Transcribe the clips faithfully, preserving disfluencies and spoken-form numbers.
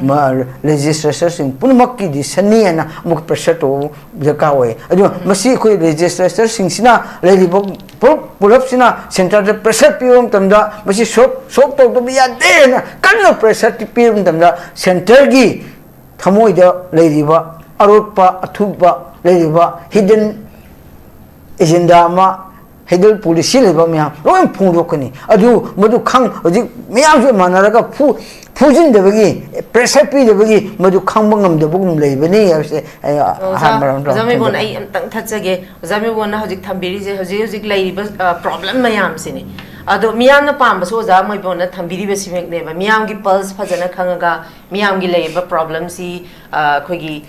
ꯃ-, ꯂꯦꯖꯤꯁꯂꯦꯆꯔꯁꯤꯡ ꯄꯨꯝꯅꯃꯛꯀꯤ ꯗꯤꯁꯤꯖꯟꯅꯤ ꯍꯥꯏꯅ ꯑꯃꯨꯛ ꯄ꯭ꯔꯦꯁꯔ ꯇꯧꯕ ꯗꯔꯀꯥꯔ ꯑꯣꯏ꯫ ꯑꯗꯨꯅ ꯃꯁꯤ ꯑꯩꯈꯣꯏ ꯂꯦꯖꯤꯁꯂꯦꯆꯔꯁꯤꯡꯁꯤꯅ ꯂꯩꯔꯤꯕ ꯄꯨꯂꯞ ꯄꯨꯂꯞꯁꯤꯅ ꯁꯦꯟꯇꯔꯗ ꯄ꯭ꯔꯦꯁꯔ ꯄꯤꯕ ꯃꯇꯝꯗ ꯃꯁꯤ ꯁꯣꯜꯕ ꯁꯣꯜꯕ ꯇꯧꯗꯕ ꯌꯥꯗꯦ ꯍꯥꯏꯅ ꯀꯟꯅ ꯄ꯭ꯔꯦꯁꯔ ꯄꯤꯕ ꯃꯇꯝꯗ ꯁꯦꯟꯇꯔꯒꯤ ꯊꯃꯣꯏꯗ ꯂꯩꯔꯤꯕ ꯑꯔꯣꯠꯄ ꯑꯊꯨꯕ ꯂꯩꯔꯤꯕ ꯍꯤꯗꯟ ꯑꯦꯖꯦꯟꯗꯥ ꯑꯃ, ꯍꯤꯗꯟ ꯄꯣꯂꯤꯁꯤ ꯂꯩꯕ ꯃꯌꯥꯝ ꯂꯣꯏ ꯐꯣꯡꯗꯣꯛꯀꯅꯤ꯫ ꯑꯗꯨ ꯃꯗꯨ ꯈꯪ ꯍꯧꯖꯤꯛ ꯃꯌꯥꯝꯁꯨ ꯃꯥꯟꯅꯔꯒ ꯐꯨ ꯐꯨꯖꯤꯟꯗꯕꯒꯤ, ꯄ꯭ꯔꯦꯁꯔ ꯄꯤꯗꯕꯒꯤ ꯃꯗꯨ ꯈꯪꯕ ꯉꯝꯗꯕꯒꯨꯝ ꯂꯩꯕꯅꯤ ꯍꯥꯏꯕꯁꯦ ꯑꯩ ꯑꯣꯖꯥ ꯑꯍꯥꯟꯕ ꯔꯥꯎꯟꯗ ꯑꯣꯖꯥ ꯃꯤꯕꯣꯟ, ꯊꯝꯖꯒꯦ꯫ ꯑꯩ ꯑꯝꯇꯪ ꯊꯠꯆꯒꯦ꯫ ꯑꯣꯖꯥ ꯃꯤꯕꯣꯟꯅ ꯍꯧꯖꯤꯛ ꯊꯝꯕꯤꯔꯤꯁꯦ, ꯍꯧꯖꯤꯛ ꯍꯧꯖꯤꯛ ꯂꯩꯔꯤꯕ ꯄ꯭ꯔꯣꯕ꯭ꯂꯦꯝ ꯃꯌꯥꯝꯁꯤꯅꯤ꯫ ꯑꯗꯣ ꯃꯤꯌꯥꯝꯅ ꯄꯥꯝꯕꯁꯨ ꯑꯣꯖꯥ ꯃꯤꯕꯣꯟꯅ ꯊꯝꯕꯤꯔꯤꯕꯁꯤꯃꯛꯅꯦꯕ, ꯃꯤꯌꯥꯝꯒꯤ ꯄꯜꯁ ꯐꯖꯅ ꯈꯪꯉꯒ ꯃꯤꯌꯥꯝꯒꯤ ꯂꯩꯔꯤꯕ ꯄ꯭ꯔꯣꯕ꯭ꯂꯦꯝꯁꯤ, ꯑ, ꯑꯩꯈꯣꯏꯒꯤ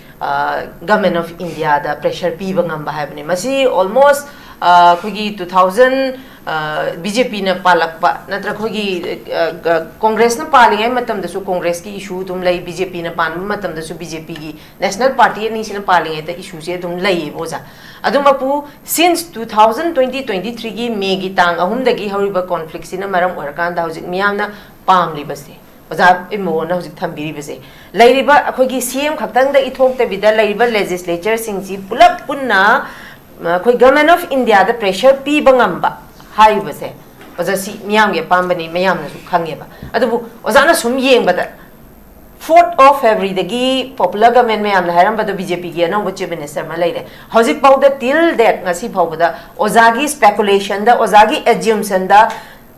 ꯒꯃꯦꯟ ꯑꯣꯐ ꯏꯟꯗꯤꯌꯥꯗ ꯄ꯭ꯔꯦꯁꯔ ꯄꯤꯕ ꯉꯝꯕ ꯍꯥꯏꯕꯅꯤ꯫ ꯃꯁꯤ ꯑꯣꯜꯃꯣꯁ ꯑꯩꯈꯣꯏꯒꯤ ꯇꯨ ꯊꯥꯎꯖꯟ ꯕꯤ ꯖꯦ ꯄꯤꯅ ꯄꯥꯜꯂꯛꯄ ꯅꯠꯇ꯭ꯔꯒ ꯑꯩꯈꯣꯏꯒꯤ ꯀꯣꯡꯒ꯭ꯔꯦꯁꯅ ꯄꯥꯜꯂꯤꯉꯩ ꯃꯇꯝꯗꯁꯨ ꯀꯣꯡꯒ꯭ꯔꯦꯁꯀꯤ ꯏꯁꯨ ꯑꯗꯨꯝ ꯂꯩ, ꯕꯤ ꯖꯦ ꯄꯤꯅ ꯄꯥꯟꯕ ꯃꯇꯝꯗꯁꯨ ꯕꯤ ꯖꯦ ꯄꯤꯒꯤ ꯅꯦꯁꯅꯦꯜ ꯄꯥꯔꯇꯤ ꯑꯅꯤꯁꯤꯅ ꯄꯥꯜꯂꯤꯉꯩꯗ ꯏꯁꯨꯁꯦ ꯑꯗꯨꯝ ꯂꯩꯌꯦꯕ ꯑꯣꯖꯥ꯫ ꯑꯗꯨꯃꯛꯄꯨ since two thousand twenty twenty ꯊ꯭ꯔꯤꯒꯤ ꯃꯦꯒꯤ ꯇꯥꯡ ꯑꯍꯨꯝꯗꯒꯤ ꯍꯧꯔꯤꯕ ꯀꯣꯟꯐ꯭ꯂꯤꯛꯁꯤꯅ ꯃꯔꯝ ꯑꯣꯏꯔꯀꯥꯟꯗ ꯍꯧꯖꯤꯛ ꯃꯤꯌꯥꯝꯅ ꯄꯥꯝꯂꯤꯕꯁꯦ, ꯑꯣꯖꯥ ꯏꯃꯣꯅ ꯍꯧꯖꯤꯛ ꯊꯝꯕꯤꯔꯤꯕꯁꯦ, ꯂꯩꯔꯤꯕ ꯑꯩꯈꯣꯏꯒꯤ ꯁꯤ ꯑꯦꯝ ꯈꯛꯇꯪꯗ ꯏꯊꯣꯛꯇꯕꯤꯗ ꯂꯩꯔꯤꯕ ꯂꯦꯖꯤꯁꯂꯦꯆꯔꯁꯤꯡꯁꯤ ꯄꯨꯂꯞ ꯄꯨꯟꯅ, ꯑ, ꯑꯩꯈꯣꯏ ꯒꯃꯦꯟ ꯑꯣꯐ ꯏꯟꯗꯤꯌꯥꯗ ꯄ꯭ꯔꯦꯁꯔ ꯄꯤꯕ ꯉꯝꯕ ꯍꯥꯏꯔꯤꯕꯁꯦ, ꯑꯣꯖꯥ, ꯁꯤ ꯃꯤꯌꯥꯝꯒꯤ ꯑꯄꯥꯝꯕꯅꯤ, ꯃꯌꯥꯝꯅꯁꯨ ꯈꯪꯉꯦꯕ꯫ ꯑꯗꯨꯕꯨ ꯑꯣꯖꯥꯅ ꯁꯨꯝ ꯌꯦꯡꯕꯗ ꯐꯣꯔꯠ ꯑꯣꯐ ꯐꯦꯕ꯭ꯔꯨꯋꯥꯔꯤꯗꯒꯤ ꯄꯣꯄꯨꯂꯔ ꯒꯃꯦꯟ ꯃꯌꯥꯝꯅ ꯍꯥꯏꯔꯝꯕꯗꯣ ꯕꯤ ꯖꯦ ꯄꯤꯒꯤ ꯑꯅꯧꯕ ꯆꯤꯐ ꯃꯤꯅꯤꯁꯇꯔ ꯑꯃ ꯂꯩꯔꯦ꯫ ꯍꯧꯖꯤꯛꯐꯥꯎꯗ, ꯇꯤꯜ ꯗꯦꯠ, ꯉꯁꯤ ꯐꯥꯎꯕꯗ ꯑꯣꯖꯥꯒꯤ ꯁ꯭ꯄꯦꯀꯨꯂꯦꯁꯟꯗ, ꯑꯣꯖꯥꯒꯤ ꯑꯦꯖ꯭ꯌꯨꯝꯁꯟꯗ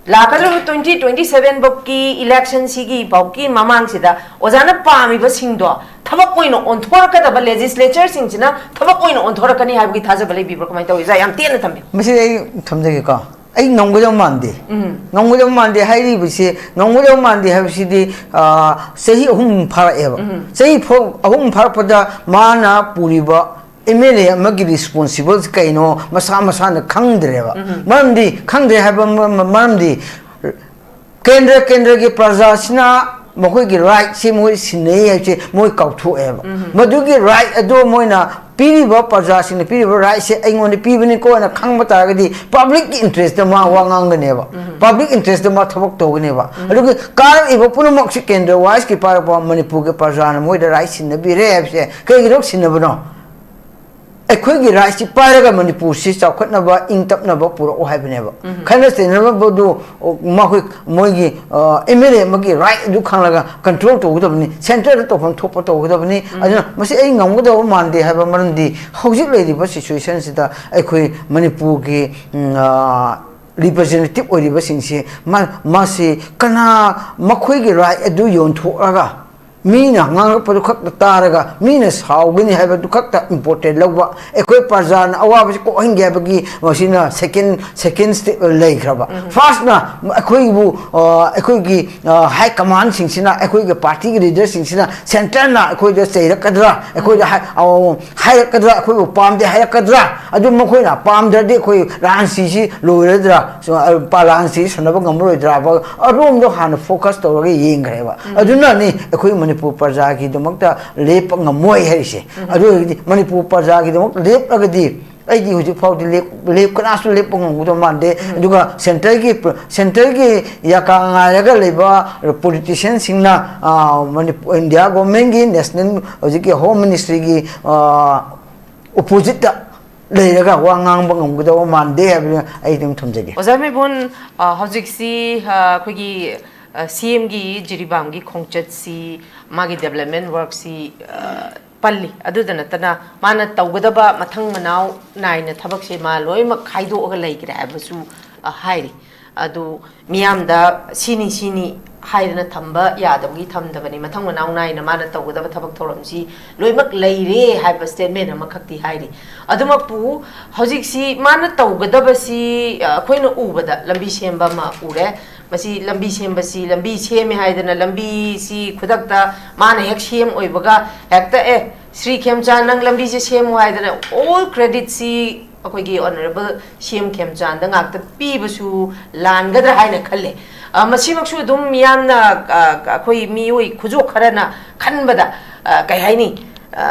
ꯂꯥꯛꯀꯗꯧꯔꯤꯕ ꯇ꯭ꯋꯦꯟꯇꯤ ꯇ꯭ꯋꯦꯟꯇꯤ ꯁꯚꯦꯟ ꯐꯥꯎꯀꯤ ꯏꯂꯦꯛꯁꯟꯁꯤꯒꯤ ꯐꯥꯎꯀꯤ ꯃꯃꯥꯡꯁꯤꯗ ꯑꯣꯖꯥꯅ ꯄꯥꯝꯃꯤꯕꯁꯤꯡꯗꯣ ꯊꯕꯛ ꯑꯣꯏꯅ ꯑꯣꯟꯊꯣꯔꯛꯀꯗꯕ, ꯂꯦꯖꯤꯁꯂꯦꯆꯔꯁꯤꯡꯁꯤꯅ ꯊꯕꯛ ꯑꯣꯏꯅ ꯑꯣꯟꯊꯣꯔꯛꯀꯅꯤ ꯍꯥꯏꯕꯒꯤ ꯊꯥꯖꯕ ꯂꯩꯕꯤꯕ꯭ꯔꯥ? ꯀꯃꯥꯏꯅ ꯇꯧꯏ? ꯑꯣꯖꯥ, ꯌꯥꯝ ꯇꯦꯟꯅ ꯊꯝꯕꯤꯌꯨ꯫ ꯃꯁꯤꯗꯤ ꯑꯩ ꯊꯝꯖꯒꯦꯀꯣ꯫ ꯑꯩ ꯉꯝꯒꯗꯕ ꯃꯥꯟꯗꯦ꯫ ꯎꯝ꯫ ꯉꯝꯒꯗꯕ ꯃꯥꯟꯗꯦ ꯍꯥꯏꯔꯤꯕꯁꯤ, ꯉꯝꯒꯗꯕ ꯃꯥꯟꯗꯦ ꯍꯥꯏꯕꯁꯤꯗꯤ, ꯑ, ꯆꯍꯤ ꯑꯍꯨꯝ ꯐꯥꯔꯛꯑꯦꯕ꯫ ꯎꯝ꯫ ꯆꯍꯤ ꯐꯥꯎ-, ꯑꯍꯨꯝ ꯐꯥꯔꯛꯄꯗ ꯃꯥꯅ ꯄꯨꯔꯤꯕ ꯑꯦꯝ ꯑꯦꯜ ꯑꯦ ꯑꯃꯒꯤ ꯔꯦꯁꯄꯣꯟꯁꯤꯕꯜꯁꯤ ꯀꯩꯅꯣ ꯃꯁꯥ ꯃꯁꯥꯅ ꯈꯪꯗ꯭ꯔꯦꯕ꯫ ꯎꯝ꯫ ꯃꯔꯝꯗꯤ ꯈꯪꯗ꯭ꯔꯦ ꯍꯥꯏꯕ ꯃ-, ꯃ-, ꯃꯔꯝꯗꯤ ꯀꯦꯟꯗ꯭ꯔ, ꯀꯦꯟꯗ꯭ꯔꯒꯤ ꯄ꯭ꯔꯖꯥꯁꯤꯅ ꯃꯈꯣꯏꯒꯤ ꯔꯥꯏꯠꯁꯤ ꯃꯣꯏ ꯁꯤꯟꯅꯩ ꯍꯥꯏꯕꯁꯤ ꯃꯣꯏ ꯀꯥꯎꯊꯣꯛꯑꯦꯕ꯫ ꯎꯝ꯫ ꯃꯗꯨꯒꯤ ꯔꯥꯏꯠ ꯑꯗꯨ ꯃꯣꯏꯅ ꯄꯤꯔꯤꯕ ꯄ꯭ꯔꯖꯥꯁꯤꯡꯅ ꯄꯤꯔꯤꯕ ꯔꯥꯏꯠꯁꯦ ꯑꯩꯉꯣꯟꯗ ꯄꯤꯕꯅꯤꯀꯣ ꯍꯥꯏꯅ ꯈꯪꯕ ꯇꯥꯔꯒꯗꯤ ꯄꯕ꯭ꯂꯤꯛꯀꯤ ꯏꯟꯇꯔꯦꯁꯇ ꯃꯥ ꯋꯥ ꯉꯥꯡꯒꯅꯦꯕ, ꯄꯕ꯭ꯂꯤꯛ ꯏꯟꯇꯔꯦꯁꯇ ꯃꯥ ꯊꯕꯛ ꯇꯧꯒꯅꯦꯕ꯫ ꯑꯗꯨꯒ ꯀꯥꯔꯛꯏꯕ ꯄꯨꯝꯅꯃꯛꯁꯤ ꯀꯦꯟꯗ꯭ꯔ ꯋꯥꯏꯁꯀꯤ ꯄꯥꯏꯔꯛꯄ ꯃꯅꯤꯄꯨꯔꯒꯤ ꯄ꯭ꯔꯖꯥꯅ ꯃꯣꯏꯗ ꯔꯥꯏꯠ ꯁꯤꯟꯅꯕꯤꯔꯦ ꯍꯥꯏꯕꯁꯦ ꯀꯩꯒꯤꯅꯣ ꯁꯤꯟꯅꯕꯅꯣ? ꯑꯩꯈꯣꯏꯒꯤ ꯔꯥꯏꯠꯁꯤ ꯄꯥꯏꯔꯒ ꯃꯅꯤꯄꯨꯔꯁꯤ ꯆꯥꯎꯈꯠꯅꯕ, ꯏꯪ ꯇꯞꯅꯕ ꯄꯨꯔꯛꯎ ꯍꯥꯏꯕꯅꯦꯕ꯫ ꯈꯠꯅ ꯆꯩꯅꯕꯗꯨ ꯃꯈꯣꯏ, ꯃꯣꯏꯒꯤ ꯑꯦꯝ ꯑꯦꯜ ꯑꯦ ꯑꯃꯒꯤ ꯔꯥꯏꯠ ꯑꯗꯨ ꯈꯪꯂꯒ ꯀꯟꯇ꯭ꯔꯣꯜ ꯇꯧꯒꯗꯕꯅꯤ, ꯁꯦꯟꯇꯔꯗ ꯇꯧꯐꯝ ꯊꯣꯛꯄ ꯇꯧꯒꯗꯕꯅꯤ꯫ ꯑꯗꯨꯅ ꯃꯁꯤ ꯑꯩ ꯉꯝꯒꯗꯕ ꯃꯥꯟꯗꯦ ꯍꯥꯏꯕ ꯃꯔꯝꯗꯤ ꯍꯧꯖꯤꯛ ꯂꯩꯔꯤꯕ ꯁꯤꯆꯨꯋꯦꯁꯟꯁꯤꯗ ꯑꯩꯈꯣꯏ ꯃꯅꯤꯄꯨꯔꯒꯤ ꯔꯤꯄ꯭ꯔꯖꯦꯟꯇꯦꯇꯤꯞ ꯑꯣꯏꯔꯤꯕꯁꯤꯡꯁꯤ ꯃꯥ-, ꯃꯥꯁꯤ ꯀꯅꯥ ꯃꯈꯣꯏꯒꯤ ꯔꯥꯏꯠ ꯑꯗꯨ ꯌꯣꯟꯊꯣꯛꯂꯒ ꯃꯤꯅ ꯉꯥꯡꯂꯛꯄꯗꯨ ꯈꯛꯇ ꯇꯥꯔꯒ ꯃꯤꯅ ꯁꯥꯎꯒꯅꯤ ꯍꯥꯏꯕꯗꯨ ꯈꯛꯇ ꯏꯝꯄꯣꯔꯇꯦꯟ ꯂꯧꯕ, ꯑꯩꯈꯣꯏ ꯄ꯭ꯔꯖꯥꯅ ꯑꯋꯥꯕꯁꯤ ꯀꯣꯛꯍꯟꯒꯦ ꯍꯥꯏꯕꯒꯤ ꯃꯁꯤꯅ ꯁꯦꯀꯦꯟ, ꯁꯦꯀꯦꯟ ꯁ꯭ꯇꯦꯞ ꯂꯩꯈ꯭ꯔꯕ꯫ ꯐꯥꯔꯁꯅ ꯑꯩꯈꯣꯏꯕꯨ, ꯑ, ꯑꯩꯈꯣꯏꯒꯤ, ꯑ, ꯍꯥꯏ ꯀꯃꯥꯟꯁꯤꯡꯁꯤꯅ, ꯑꯩꯈꯣꯏꯒꯤ ꯄꯥꯔꯇꯤꯒꯤ ꯂꯤꯗꯔꯁꯤꯡꯁꯤꯅ ꯁꯦꯟꯇꯔꯅ ꯑꯩꯈꯣꯏꯗ ꯆꯩꯔꯛꯀꯗ꯭ꯔꯥ, ꯑꯩꯈꯣꯏꯗ ꯍꯥꯏ-, ꯑ, ꯍꯥꯏꯔꯛꯀꯗ꯭ꯔꯥ, ꯑꯩꯈꯣꯏꯕꯨ ꯄꯥꯝꯗꯦ ꯍꯥꯏꯔꯛꯀꯗ꯭ꯔꯥ, ꯑꯗꯨ ꯃꯈꯣꯏꯅ ꯄꯥꯝꯗ꯭ꯔꯗꯤ ꯑꯩꯈꯣꯏ ꯔꯥꯟꯁꯤꯁꯤ ꯂꯣꯏꯔꯗ꯭ꯔꯥ, ꯁ-, ꯑ, ꯄꯥꯂꯥꯟꯁꯤ ꯁꯥꯟꯅꯕ ꯉꯝꯃꯔꯣꯏꯗ꯭ꯔꯥ ꯍꯥꯏꯕ ꯑꯗꯣꯝꯗꯣ ꯍꯥꯟꯅ ꯐꯣꯀꯁ ꯇꯧꯔꯒ ꯌꯦꯡꯈ꯭ꯔꯦꯕ꯫ ꯑꯗꯨꯅꯅꯤ ꯑꯩꯈꯣꯏ ꯃꯅꯤꯄꯨꯔ ꯄ꯭ꯔꯖꯥꯒꯤꯗꯃꯛꯇ ꯂꯦꯞꯄ ꯉꯝꯃꯣꯏ ꯍꯥꯏꯔꯤꯁꯦ꯫ ꯑꯗꯨ ꯑꯣꯏꯔꯒꯗꯤ ꯃꯅꯤꯄꯨꯔ ꯄ꯭ꯔꯖꯥꯒꯤꯗꯃꯛ ꯂꯦꯞꯂꯒꯗꯤ ꯑꯩꯗꯤ ꯍꯧꯖꯤꯛ ꯐꯥꯎꯗꯤ ꯂꯦꯞ-, ꯂꯦꯞ-, ꯀꯅꯥꯁꯨ ꯂꯦꯞꯄ ꯉꯝꯒꯗꯕ ꯃꯥꯟꯗꯦ꯫ ꯑꯗꯨꯒ ꯁꯦꯟꯇꯔꯒꯤ ꯄ꯭ꯔ-, ꯁꯦꯟꯇꯔꯒꯤ ꯌꯥꯀꯥ ꯉꯥꯏꯔꯒ ꯂꯩꯕ ꯄꯣꯂꯤꯇꯤꯁꯤꯌꯟꯁꯤꯡꯅ, ꯑ, ꯃꯅꯤꯄꯨꯔ, ꯏꯟꯗꯤꯌꯥ ꯒꯣꯔꯃꯦꯟꯒꯤ ꯅꯦꯁꯅꯦꯜ ꯍꯧꯖꯤꯛꯀꯤ ꯍꯣꯝ ꯃꯤꯅꯤꯁꯇ꯭ꯔꯤꯒꯤ, ꯑ, ꯑꯣꯄꯣꯖꯤꯠꯇ ꯂꯩꯔꯒ ꯋꯥ ꯉꯥꯡꯕ ꯉꯝꯒꯗꯕ ꯃꯥꯟꯗꯦ ꯍꯥꯏꯕꯗꯨ ꯑꯩ ꯑꯗꯨꯝ ꯊꯝꯖꯒꯦ꯫ ꯑꯣꯖꯥ ꯃꯩꯕꯨꯟ, ꯑ, ꯍꯧꯖꯤꯛꯁꯤ, ꯑ, ꯑꯩꯈꯣꯏꯒꯤ, ꯑ, ꯁꯤ ꯑꯦꯝꯒꯤ ꯖꯤꯔꯤꯕꯥꯝꯒꯤ ꯈꯣꯡꯆꯠꯁꯤ, ꯃꯥꯒꯤ ꯗꯦꯕꯂꯞꯃꯦꯟ ꯋꯥꯔꯛꯁꯤ, ꯑ, ꯄꯜꯂꯤ꯫ ꯑꯗꯨꯗ ꯅꯠꯇꯅ ꯃꯥꯅ ꯇꯧꯒꯗꯕ ꯃꯊꯪ ꯃꯅꯥꯎ ꯅꯥꯏꯅ ꯊꯕꯛꯁꯦ ꯃꯥ ꯂꯣꯏꯅꯃꯛ ꯈꯥꯏꯗꯣꯛꯑꯒ ꯂꯩꯈ꯭ꯔꯦ ꯍꯥꯏꯕꯁꯨ, ꯑ, ꯍꯥꯏꯔꯤ꯫ ꯑꯗꯨ ꯃꯤꯌꯥꯝꯗ ꯁꯤꯅꯤ ꯁꯤꯅꯤ ꯍꯥꯏꯗꯅ ꯊꯝꯕ ꯌꯥꯗꯕꯒꯤ ꯊꯝꯗꯕꯅꯤ꯫ ꯃꯊꯪ ꯃꯅꯥꯎ ꯅꯥꯏꯅ ꯃꯥꯅ ꯇꯧꯒꯗꯕ ꯊꯕꯛ ꯊꯧꯔꯝꯁꯤ ꯂꯣꯏꯅꯃꯛ ꯂꯩꯔꯦ ꯍꯥꯏꯕ ꯁ꯭ꯇꯦꯠꯃꯦꯟ ꯑꯃꯈꯛꯇꯤ ꯍꯥꯏꯔꯤ꯫ ꯑꯗꯨꯃꯛꯄꯨ ꯍꯧꯖꯤꯛꯁꯤ ꯃꯥꯅ ꯇꯧꯒꯗꯕꯁꯤ, ꯑ, ꯑꯩꯈꯣꯏꯅ ꯎꯕꯗ ꯂꯝꯕꯤ ꯁꯦꯝꯕ ꯑꯃ ꯎꯔꯦ꯫ ꯃꯁꯤ ꯂꯝꯕꯤ ꯁꯦꯝꯕꯁꯤ, ꯂꯝꯕꯤ ꯁꯦꯝꯃꯦ ꯍꯥꯏꯗꯅ ꯂꯝꯕꯤꯁꯤ ꯈꯨꯗꯛꯇ ꯃꯥꯅ ꯍꯦꯛ ꯁꯦꯝ ꯑꯣꯏꯕꯒ ꯍꯦꯛꯇ, "ꯑꯦ, ꯁ꯭ꯔꯤ ꯈꯦꯝꯆꯥꯟ, ꯅꯪ ꯂꯝꯕꯤꯁꯦ ꯁꯦꯝꯃꯨ" ꯍꯥꯏꯗꯅ ꯑꯣꯜ ꯀ꯭ꯔꯦꯗꯤꯠꯁꯤ ꯑꯩꯈꯣꯏꯒꯤ ꯑꯣꯅꯔꯦꯕꯜ ꯁꯤ ꯑꯦꯝ ꯈꯦꯝꯆꯥꯟꯗ ꯉꯥꯛꯇ ꯄꯤꯕꯁꯨ ꯂꯥꯟꯒꯗ꯭ꯔꯥ ꯍꯥꯏꯅ ꯈꯜꯂꯦ꯫ ꯑ, ꯃꯁꯤꯃꯛꯁꯨ ꯑꯗꯨꯝ ꯃꯤꯌꯥꯝꯅ, ꯑ, ꯑꯩꯈꯣꯏ ꯃꯤꯑꯣꯏ ꯈꯨꯖꯣꯛ ꯈꯔꯅ ꯈꯟꯕꯗ, ꯑ, ꯀꯩ ꯍꯥꯏꯅꯤ,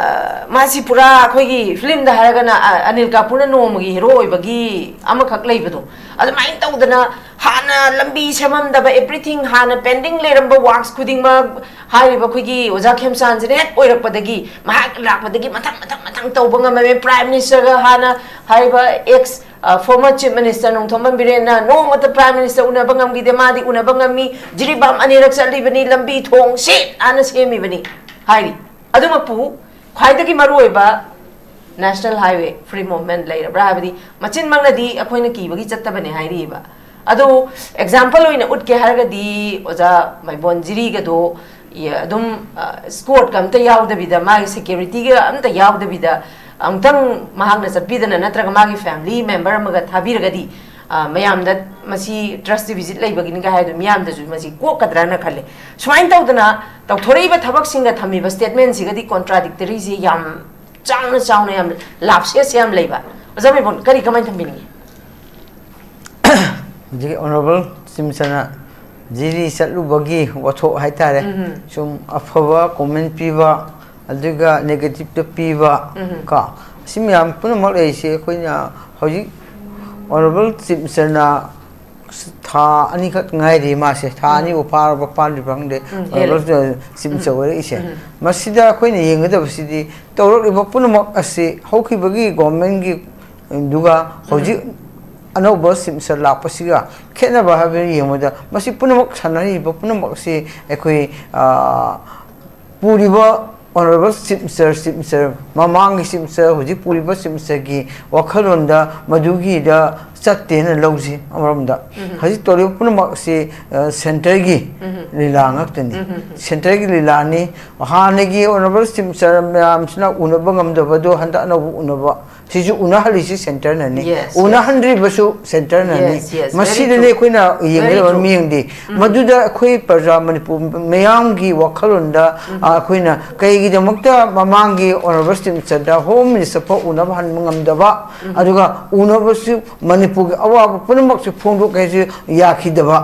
ꯃꯥꯁꯤ ꯄꯨꯔꯥ ꯑꯩꯈꯣꯏꯒꯤ ꯐꯤꯂꯝꯗ ꯍꯥꯏꯔꯒꯅ ꯑ, ꯑꯅꯤꯜ ꯀꯥꯄꯨꯔꯅ ꯅꯣꯡꯃꯒꯤ ꯍꯤꯔꯣ ꯑꯣꯏꯕꯒꯤ ꯑꯃꯈꯛ ꯂꯩꯕꯗꯣ, ꯑꯗꯨꯃꯥꯏꯅ ꯇꯧꯗꯅ ꯍꯥꯟꯅ ꯂꯝꯕꯤ ꯁꯦꯝꯃꯝꯗꯕ, ꯑꯦꯚ꯭ꯔꯤꯊꯤꯡ ꯍꯥꯟꯅ ꯄꯦꯟꯗꯤꯡ ꯂꯩꯔꯝꯕ ꯋꯥꯔꯛꯁ ꯈꯨꯗꯤꯡꯃꯛ ꯍꯥꯏꯔꯤꯕ ꯑꯩꯈꯣꯏꯒꯤ ꯑꯣꯖꯥ ꯈꯦꯝꯆꯥꯟꯁꯤꯅ ꯍꯦꯛ ꯑꯣꯏꯔꯛꯄꯗꯒꯤ ꯃꯍꯥꯛ ꯂꯥꯛꯄꯗꯒꯤ ꯃꯊꯪ ꯃꯊꯪ ꯃꯊꯪ ꯇꯧꯕ ꯉꯝꯃꯝꯃꯦ꯫ ꯄ꯭ꯔꯥꯏꯝ ꯃꯤꯅꯤꯁꯇꯔꯒ ꯍꯥꯟꯅ ꯍꯥꯏꯔꯤꯕ ex former chief minister Nongthombam ꯕꯤꯔꯦꯟꯅ ꯅꯣꯡꯃꯇ ꯄ꯭ꯔꯥꯏꯝ ꯃꯤꯅꯤꯁꯇꯔ ꯎꯅꯕ ꯉꯝꯈꯤꯗꯦ, ꯃꯥꯗꯤ ꯎꯅꯕ ꯉꯝꯃꯤ, ꯖꯤꯔꯤꯕꯥꯝ ꯑꯅꯤꯔꯛ ꯆꯠꯂꯤꯕꯅꯤ, ꯂꯝꯕꯤ ꯊꯣꯡ ꯁꯤꯠ ꯍꯥꯟꯅ ꯁꯦꯝꯃꯤꯕꯅꯤ ꯍꯥꯏꯔꯤ꯫ ꯑꯗꯨꯃꯛꯄꯨ ꯈ꯭ꯋꯥꯏꯗꯒꯤ ꯃꯔꯨꯑꯣꯏꯕ ꯅꯦꯁꯅꯦꯜ ꯍꯥꯏꯋꯦ ꯐ꯭ꯔꯤ ꯃꯨꯚꯃꯦꯟꯠ ꯂꯩꯔꯕ꯭ꯔꯥ ꯍꯥꯏꯕꯗꯤ ꯃꯆꯤꯟꯃꯛꯅꯗꯤ ꯑꯩꯈꯣꯏꯅ ꯀꯤꯕꯒꯤ ꯆꯠꯇꯕꯅꯦ ꯍꯥꯏꯔꯤꯕ꯫ ꯑꯗꯨ ꯑꯦꯛꯖꯥꯝꯄꯜ ꯑꯣꯏꯅ ꯎꯠꯀꯦ ꯍꯥꯏꯔꯒꯗꯤ ꯑꯣꯖꯥ ꯃꯥꯏꯕꯣꯟ ꯖꯤꯔꯤꯒꯗꯣ ꯌ-, ꯑꯗꯨꯝ ꯁ꯭ꯀꯣꯔꯠꯀ ꯑꯝꯇ ꯌꯥꯎꯗꯕꯤꯗ, ꯃꯥꯒꯤ ꯁꯦꯀ꯭ꯌꯨꯔꯤꯇꯤꯒ ꯑꯝꯇ ꯌꯥꯎꯗꯕꯤꯗ ꯑꯃꯨꯛꯇꯪ ꯃꯍꯥꯛꯅ ꯆꯠꯄꯤꯗꯅ ꯅꯠꯇ꯭ꯔꯒ ꯃꯥꯒꯤ ꯐꯦꯃꯤꯂꯤ ꯃꯦꯝꯕꯔ ꯑꯃꯒ ꯊꯥꯕꯤꯔꯒꯗꯤ ꯑ, ꯃꯌꯥꯝꯗ ꯃꯁꯤ ꯇ꯭ꯔꯁꯇꯤ ꯚꯤꯖꯤꯠ ꯂꯩꯕꯒꯤꯅꯤ ꯀꯥꯏ ꯍꯥꯏꯗꯣ ꯃꯤꯌꯥꯝꯗꯁꯨ ꯃꯁꯤ ꯀꯣꯛꯀꯗ꯭ꯔꯅ ꯈꯜꯂꯦ꯫ ꯁꯨꯃꯥꯏꯅ ꯇꯧꯗꯅ ꯇꯧꯊꯣꯔꯛꯏꯕ ꯊꯕꯛꯁꯤꯡꯒ ꯊꯝꯃꯤꯕ ꯁ꯭ꯇꯦꯠꯃꯦꯟꯁꯤꯒꯗꯤ ꯀꯣꯟꯇ꯭ꯔꯥꯗꯤꯛꯇꯔꯤꯁꯦ ꯌꯥꯝ ꯆꯥꯎꯅ ꯆꯥꯎꯅ ꯌꯥꯝ ꯂꯥꯞꯁꯦꯁ ꯌꯥꯝ ꯂꯩꯕ꯫ ꯑꯣꯖꯥ ꯃꯦꯕꯣꯟ, ꯀꯔꯤ ꯀꯃꯥꯏꯅ ꯊꯝꯕꯤꯅꯤꯡꯉꯤ? ꯍꯧꯖꯤꯛ ꯑꯣꯅꯔꯦꯕꯜ ꯆꯤꯐ ꯃꯤꯅꯤꯁꯇꯔꯅ ꯖꯤꯔꯤ ꯆꯠꯂꯨꯕꯒꯤ ꯋꯥꯊꯣꯛ ꯍꯥꯏꯇꯥꯔꯦ, ꯁꯨꯝ ꯑꯐꯕ ꯀꯣꯃꯦꯟ ꯄꯤꯕ, ꯑꯗꯨꯒ ꯅꯦꯒꯦꯇꯤꯞꯇ ꯄꯤꯕ, ꯀꯣ, ꯑꯁꯤ ꯃꯌꯥꯝ ꯄꯨꯝꯅꯃꯛ ꯂꯩꯔꯤꯁꯦ ꯑꯩꯈꯣꯏꯅ ꯍꯧꯖꯤꯛ ꯑꯣꯅꯔꯦꯕꯜ ꯆꯤꯐ ꯃꯤꯅꯤꯁꯇꯔꯅ ꯊꯥ ꯑꯅꯤꯈꯛ ꯉꯥꯏꯔꯤ ꯃꯥꯁꯦ, ꯊꯥ ꯑꯅꯤꯕꯨ ꯐꯥꯔꯕ ꯐꯥꯗ꯭ꯔꯤꯕ ꯈꯪꯗꯦ, ꯎꯝ, ꯍꯦꯜꯂꯦ꯫ ꯑꯣꯅꯔꯦꯕꯜ ꯆꯤꯐ ꯃꯤꯅꯤꯁꯇꯔ ꯑꯣꯏꯔꯛꯏꯁꯦ꯫ ꯃꯁꯤꯗ ꯑꯩꯈꯣꯏꯅ ꯌꯦꯡꯒꯗꯕꯁꯤꯗꯤ ꯇꯧꯔꯛꯂꯤꯕ ꯄꯨꯝꯅꯃꯛ ꯑꯁꯤ ꯍꯧꯈꯤꯕꯒꯤ ꯒꯣꯚꯔꯟꯃꯦꯟꯒꯤ ꯑꯗꯨꯒ ꯍꯧꯖꯤꯛ ꯑꯅꯧꯕ ꯆꯤꯐ ꯃꯤꯅꯤꯁꯇꯔ ꯂꯥꯛꯄꯁꯤꯒ ꯈꯦꯠꯅꯕ ꯍꯥꯏꯕꯗꯨ ꯌꯦꯡꯕꯗ ꯃꯁꯤ ꯄꯨꯝꯅꯃꯛ ꯁꯥꯟꯅꯔꯤꯕ ꯄꯨꯝꯅꯃꯛꯁꯤ ꯑꯩꯈꯣꯏ, ꯑ, ꯄꯨꯔꯤꯕ honourable chief minister, chief minister, ꯃꯃꯥꯡꯒꯤ ꯆꯤꯐ ꯃꯤꯅꯤꯁꯇꯔ, ꯍꯧꯖꯤꯛ ꯄꯨꯔꯤꯕ ꯆꯤꯐ ꯃꯤꯅꯤꯁꯇꯔꯒꯤ ꯋꯥꯈꯜꯂꯣꯟꯗ ꯃꯗꯨꯒꯤꯗ ꯆꯠꯇꯦꯅ ꯂꯧꯁꯤ꯫ ꯑꯃꯔꯣꯝꯗ ꯍꯧꯖꯤꯛ ꯇꯧꯔꯤꯕ ꯄꯨꯝꯅꯃꯛꯁꯤ, ꯑ, ꯁꯦꯟꯇꯔꯒꯤ ꯂꯤꯂꯥ ꯉꯥꯛꯇꯅꯤ꯫ ꯁꯦꯟꯇꯔꯒꯤ ꯂꯤꯂꯥꯅꯤ꯫ ꯍꯥꯟꯅꯒꯤ ꯑꯣꯅꯔꯦꯕꯜ ꯆꯤꯐ ꯃꯤꯅꯤꯁꯇꯔ ꯃꯌꯥꯝꯁꯤꯅ ꯎꯅꯕ ꯉꯝꯗꯕꯗꯣ ꯍꯟꯗꯛ ꯑꯅꯧꯕ ꯎꯅꯕ ꯁꯤꯁꯨ ꯎꯅꯍꯜꯂꯤꯁꯤ ꯁꯦꯟꯇꯔꯅꯅꯤ꯫ Yes, yes. ꯎꯅꯍꯟꯗ꯭ꯔꯤꯕꯁꯨ ꯁꯦꯟꯇꯔꯅꯅꯤ꯫ Yes, yes, very ꯃꯁꯤꯗꯅꯤ true. ꯑꯩꯈꯣꯏꯅ ꯌꯦꯡꯒꯗꯕ Very true. ꯃꯤꯠꯌꯦꯡꯗꯤ꯫ ꯃꯗꯨꯗ ꯑꯩꯈꯣꯏ ꯄ꯭ꯔꯖꯥ ꯃꯅꯤꯄꯨꯔ ꯃꯤꯌꯥꯝꯒꯤ ꯋꯥꯈꯜꯂꯣꯟꯗ, ꯑ, ꯑꯩꯈꯣꯏꯅ ꯀꯩꯒꯤꯗꯃꯛꯇ ꯃꯃꯥꯡꯒꯤ ꯑꯣꯅꯔꯦꯕꯜ ꯆꯤꯐ ꯃꯤꯅꯤꯁꯇꯔꯗ ꯍꯣꯝ ꯃꯤꯅꯤꯁꯇꯔ ꯐꯥꯎ ꯎꯅꯕ ꯍꯟꯕ ꯉꯝꯗꯕ, ꯑꯗꯨꯒ ꯎꯅꯕꯁꯨ ꯃꯅꯤꯄꯨꯔꯒꯤ ꯑꯋꯥꯕ ꯄꯨꯝꯅꯃꯛꯁꯨ ꯐꯣꯡꯗꯣꯛꯀꯦ ꯍꯥꯏꯁꯨ ꯌꯥꯈꯤꯗꯕ꯫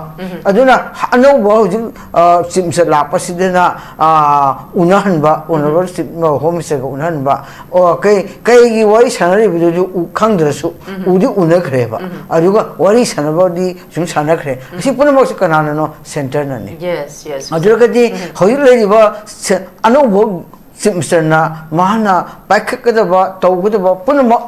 ꯑꯗꯨꯅ ꯑꯅꯧꯕ ꯍꯧꯖꯤꯛ, ꯑ, ꯆꯤꯐ ꯃꯤꯅꯤꯁꯇꯔ ꯂꯥꯛꯄꯁꯤꯗꯅ, ꯑ, ꯎꯅꯍꯟꯕ, ꯑꯣꯅꯔꯦꯕꯜ ꯆꯤꯐ, ꯍꯣꯝ ꯃꯤꯅꯤꯁꯇꯔꯒ ꯎꯅꯍꯟꯕ꯫ ꯑꯣ, ꯀꯩ, ꯀꯩꯒꯤ ꯋꯥꯔꯤ ꯁꯥꯟꯅꯔꯤꯕꯗꯨꯁꯨ ꯎ-, ꯈꯪꯗ꯭ꯔꯁꯨ ꯎꯗꯤ ꯎꯅꯈ꯭ꯔꯦꯕ꯫ ꯑꯗꯨꯒ ꯋꯥꯔꯤ ꯁꯥꯟꯅꯕꯗꯤ ꯁꯨꯝ ꯁꯥꯟꯅꯈ꯭ꯔꯦ꯫ ꯑꯁꯤ ꯄꯨꯝꯅꯃꯛꯁꯤ ꯀꯅꯥꯅꯅꯣ? ꯁꯦꯟꯇꯔꯅꯅꯤ꯫ Yes, yes. ꯑꯗꯨ ꯑꯣꯏꯔꯒꯗꯤ ꯍꯧꯖꯤꯛ ꯂꯩꯔꯤꯕ ꯁꯦ-, ꯑꯅꯧꯕ ꯆꯤꯐ ꯃꯤꯅꯤꯁꯇꯔꯅ ꯃꯍꯥꯛꯅ ꯄꯥꯏꯈꯠꯀꯗꯕ, ꯇꯧꯒꯗꯕ ꯄꯨꯝꯅꯃꯛ,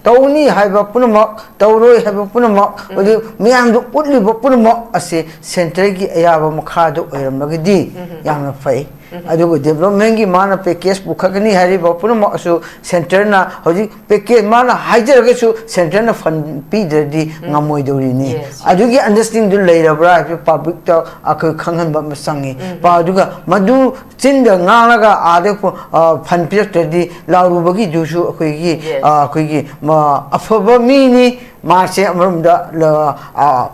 ꯇꯧꯅꯤ ꯍꯥꯏꯕ ꯄꯨꯝꯅꯃꯛ, ꯇꯧꯔꯣꯏ ꯍꯥꯏꯕ ꯄꯨꯝꯅꯃꯛ, ꯑꯗꯨ ꯃꯤꯌꯥꯝꯗ ꯎꯠꯂꯤꯕ ꯄꯨꯝꯅꯃꯛ ꯑꯁꯤ ꯁꯦꯟꯇꯔꯒꯤ ꯑꯌꯥꯕ ꯃꯈꯥꯗ ꯑꯣꯏꯔꯝꯂꯒꯗꯤ ꯌꯥꯝꯅ ꯐꯩ꯫ ꯑꯗꯨꯒ ꯗꯤꯕ꯭ꯂꯞꯃꯦꯟꯒꯤ ꯃꯥꯅ ꯄꯦꯀꯦꯖ ꯄꯨꯈꯠꯀꯅꯤ ꯍꯥꯏꯔꯤꯕ ꯄꯨꯝꯅꯃꯛ ꯑꯁꯨ ꯁꯦꯟꯇꯔꯅ ꯍꯧꯖꯤꯛ ꯄꯦꯀꯦꯖ ꯃꯥꯅ ꯍꯥꯏꯖꯔꯒꯁꯨ ꯁꯦꯟꯇꯔꯅ ꯐꯟ ꯄꯤꯗ꯭ꯔꯗꯤ ꯉꯝꯃꯣꯏꯗꯧꯔꯤꯅꯤ꯫ Yes, yes. ꯑꯗꯨꯒꯤ ꯑꯟꯗꯔꯁ꯭ꯇꯦꯟꯗꯤꯡꯗꯨ ꯂꯩꯔꯕ꯭ꯔꯥ ꯍꯥꯏꯕ ꯄꯕ꯭ꯂꯤꯛꯇ ꯑꯩꯈꯣꯏ ꯈꯪꯍꯟꯕ ꯑꯃ ꯆꯪꯉꯤ꯫ ꯄ-, ꯑꯗꯨꯒ ꯃꯗꯨ ꯆꯤꯟꯗ ꯉꯥꯡꯂꯒ ꯑꯥꯗ ꯐ-, ꯑ, ꯐꯟ ꯄꯤꯔꯛꯇ꯭ꯔꯗꯤ ꯂꯥꯎꯔꯨꯕꯒꯤꯗꯨꯁꯨ ꯑꯩꯈꯣꯏꯒꯤ, Yes. ꯑ, ꯑꯩꯈꯣꯏꯒꯤ, ꯃ-, ꯑꯐꯕ ꯃꯤꯅꯤ꯫ ꯃꯥꯁꯦ ꯑꯃꯔꯣꯝꯗ ꯂ-, ꯑ,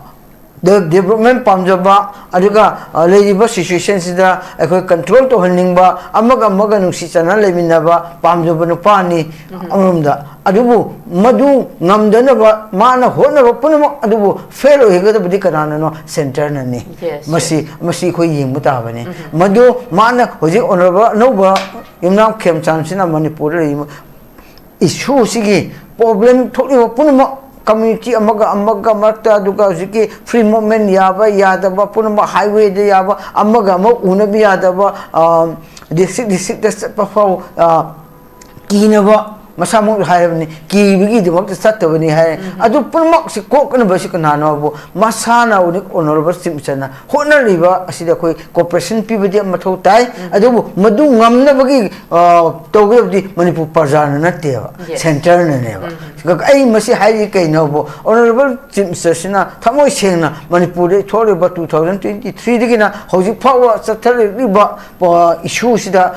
ꯗꯦ-, ꯗꯦꯕ꯭ꯂꯞꯃꯦꯟ ꯄꯥꯝꯖꯕ, ꯑꯗꯨꯒ, ꯑ, ꯂꯩꯔꯤꯕ ꯁꯤꯆꯨꯋꯦꯁꯟꯁꯤꯗ ꯑꯩꯈꯣꯏ ꯀꯟꯇ꯭ꯔꯣꯜ ꯇꯧꯍꯟꯅꯤꯡꯕ, ꯑꯃꯒ ꯑꯃꯒ ꯅꯨꯡꯁꯤ ꯆꯥꯟꯅꯅ ꯂꯩꯃꯤꯟꯅꯕ ꯄꯥꯝꯖꯕ ꯅꯨꯄꯥꯅꯤ ꯑꯃꯔꯣꯝꯗ꯫ ꯑꯗꯨꯕꯨ ꯃꯗꯨ ꯉꯝꯗꯅꯕ ꯃꯥꯅ ꯍꯣꯠꯅꯕ ꯄꯨꯝꯅꯃꯛ ꯑꯗꯨꯕꯨ ꯐꯦꯜ ꯑꯣꯏꯒꯗꯕꯗꯤ ꯀꯅꯥꯅꯅꯣ? ꯁꯦꯟꯇꯔꯅꯅꯤ꯫ Yes, ꯃꯁꯤ, ꯃꯁꯤ ꯑꯩꯈꯣꯏ ꯌꯦꯡꯕ ꯇꯥꯕꯅꯤ꯫ ꯃꯗꯨ ꯃꯥꯅ ꯍꯧꯖꯤꯛ ꯑꯣꯅꯔꯦꯕꯜ ꯑꯅꯧꯕ ꯌꯨꯝꯅꯥꯝ ꯈꯦꯝꯆꯥꯟꯁꯤꯅ ꯃꯅꯤꯄꯨꯔꯗ ꯂꯩꯔꯤꯕ ꯏꯁꯨꯁꯤꯒꯤ ꯄ꯭ꯔꯣꯕ꯭ꯂꯦꯝ ꯊꯣꯛꯂꯤꯕ ꯄꯨꯝꯅꯃꯛ ꯀꯝꯃ꯭ꯌꯨꯅꯤꯇꯤ ꯑꯃꯒ ꯑꯃꯒ ꯃꯔꯛꯇ, ꯑꯗꯨꯒ ꯍꯧꯖꯤꯛꯀꯤ ꯐ꯭ꯔꯤ ꯃꯨꯚꯃꯦꯟ ꯌꯥꯕ ꯌꯥꯗꯕ ꯄꯨꯝꯅꯃꯛ, ꯍꯥꯏꯋꯦꯗ ꯌꯥꯕ, ꯑꯃꯒ ꯑꯃ ꯎꯅꯕ ꯌꯥꯗꯕ, ꯑ, ꯗꯤꯁꯇ꯭ꯔꯤꯛ ꯗꯤꯁꯇ꯭ꯔꯤꯛꯇ ꯆꯠꯄ ꯐꯥꯎ, ꯑ, ꯀꯤꯅꯕ ꯃꯁꯥꯃꯛ ꯍꯥꯏꯔꯕꯅꯤ, ꯀꯤꯕꯒꯤꯗꯃꯛꯇ ꯆꯠꯇꯕꯅꯤ ꯍꯥꯏ꯫ ꯑꯗꯨ ꯄꯨꯝꯅꯃꯛꯁꯤ ꯀꯣꯛꯅꯕꯁꯤ ꯀꯅꯥꯅꯣꯕꯨ ꯃꯁꯥꯅ ꯑꯣꯅꯔꯦꯕꯜ ꯆꯤꯐ ꯃꯤꯅꯤꯁꯇꯔꯅ ꯍꯣꯠꯅꯔꯤꯕ ꯑꯁꯤꯗ ꯑꯩꯈꯣꯏ ꯀꯣꯑꯣꯄꯔꯦꯁꯟ ꯄꯤꯕꯗꯤ ꯃꯊꯧ ꯇꯥꯏ꯫ ꯑꯗꯨꯕꯨ ꯃꯗꯨ ꯉꯝꯅꯕꯒꯤ, ꯑ, ꯇꯧꯒꯗꯕꯗꯤ ꯃꯅꯤꯄꯨꯔ ꯄ꯭ꯔꯖꯥꯅ ꯅꯠꯇꯦꯕ, Yes. ꯁꯦꯟꯇꯔꯅꯅꯦꯕ꯫ ꯑꯩ ꯃꯁꯤ ꯍꯥꯏꯔꯤ ꯀꯩꯅꯣꯕꯨ, ꯑꯣꯅꯔꯦꯕꯜ ꯆꯤꯐ ꯃꯤꯅꯤꯁꯇꯔꯁꯤꯅ ꯊꯃꯣꯏ ꯁꯦꯡꯅ ꯃꯅꯤꯄꯨꯔꯗ ꯊꯣꯛꯂꯤꯕ ꯇꯨ ꯊꯥꯎꯖꯟ ꯇ꯭ꯋꯦꯟꯇꯤ ꯊ꯭ꯔꯤꯗꯒꯤꯅ ꯍꯧꯖꯤꯛ ꯐꯥꯎꯕ ꯆꯠꯊꯔꯛꯂꯤꯕ ꯏꯁꯨꯁꯤꯗ,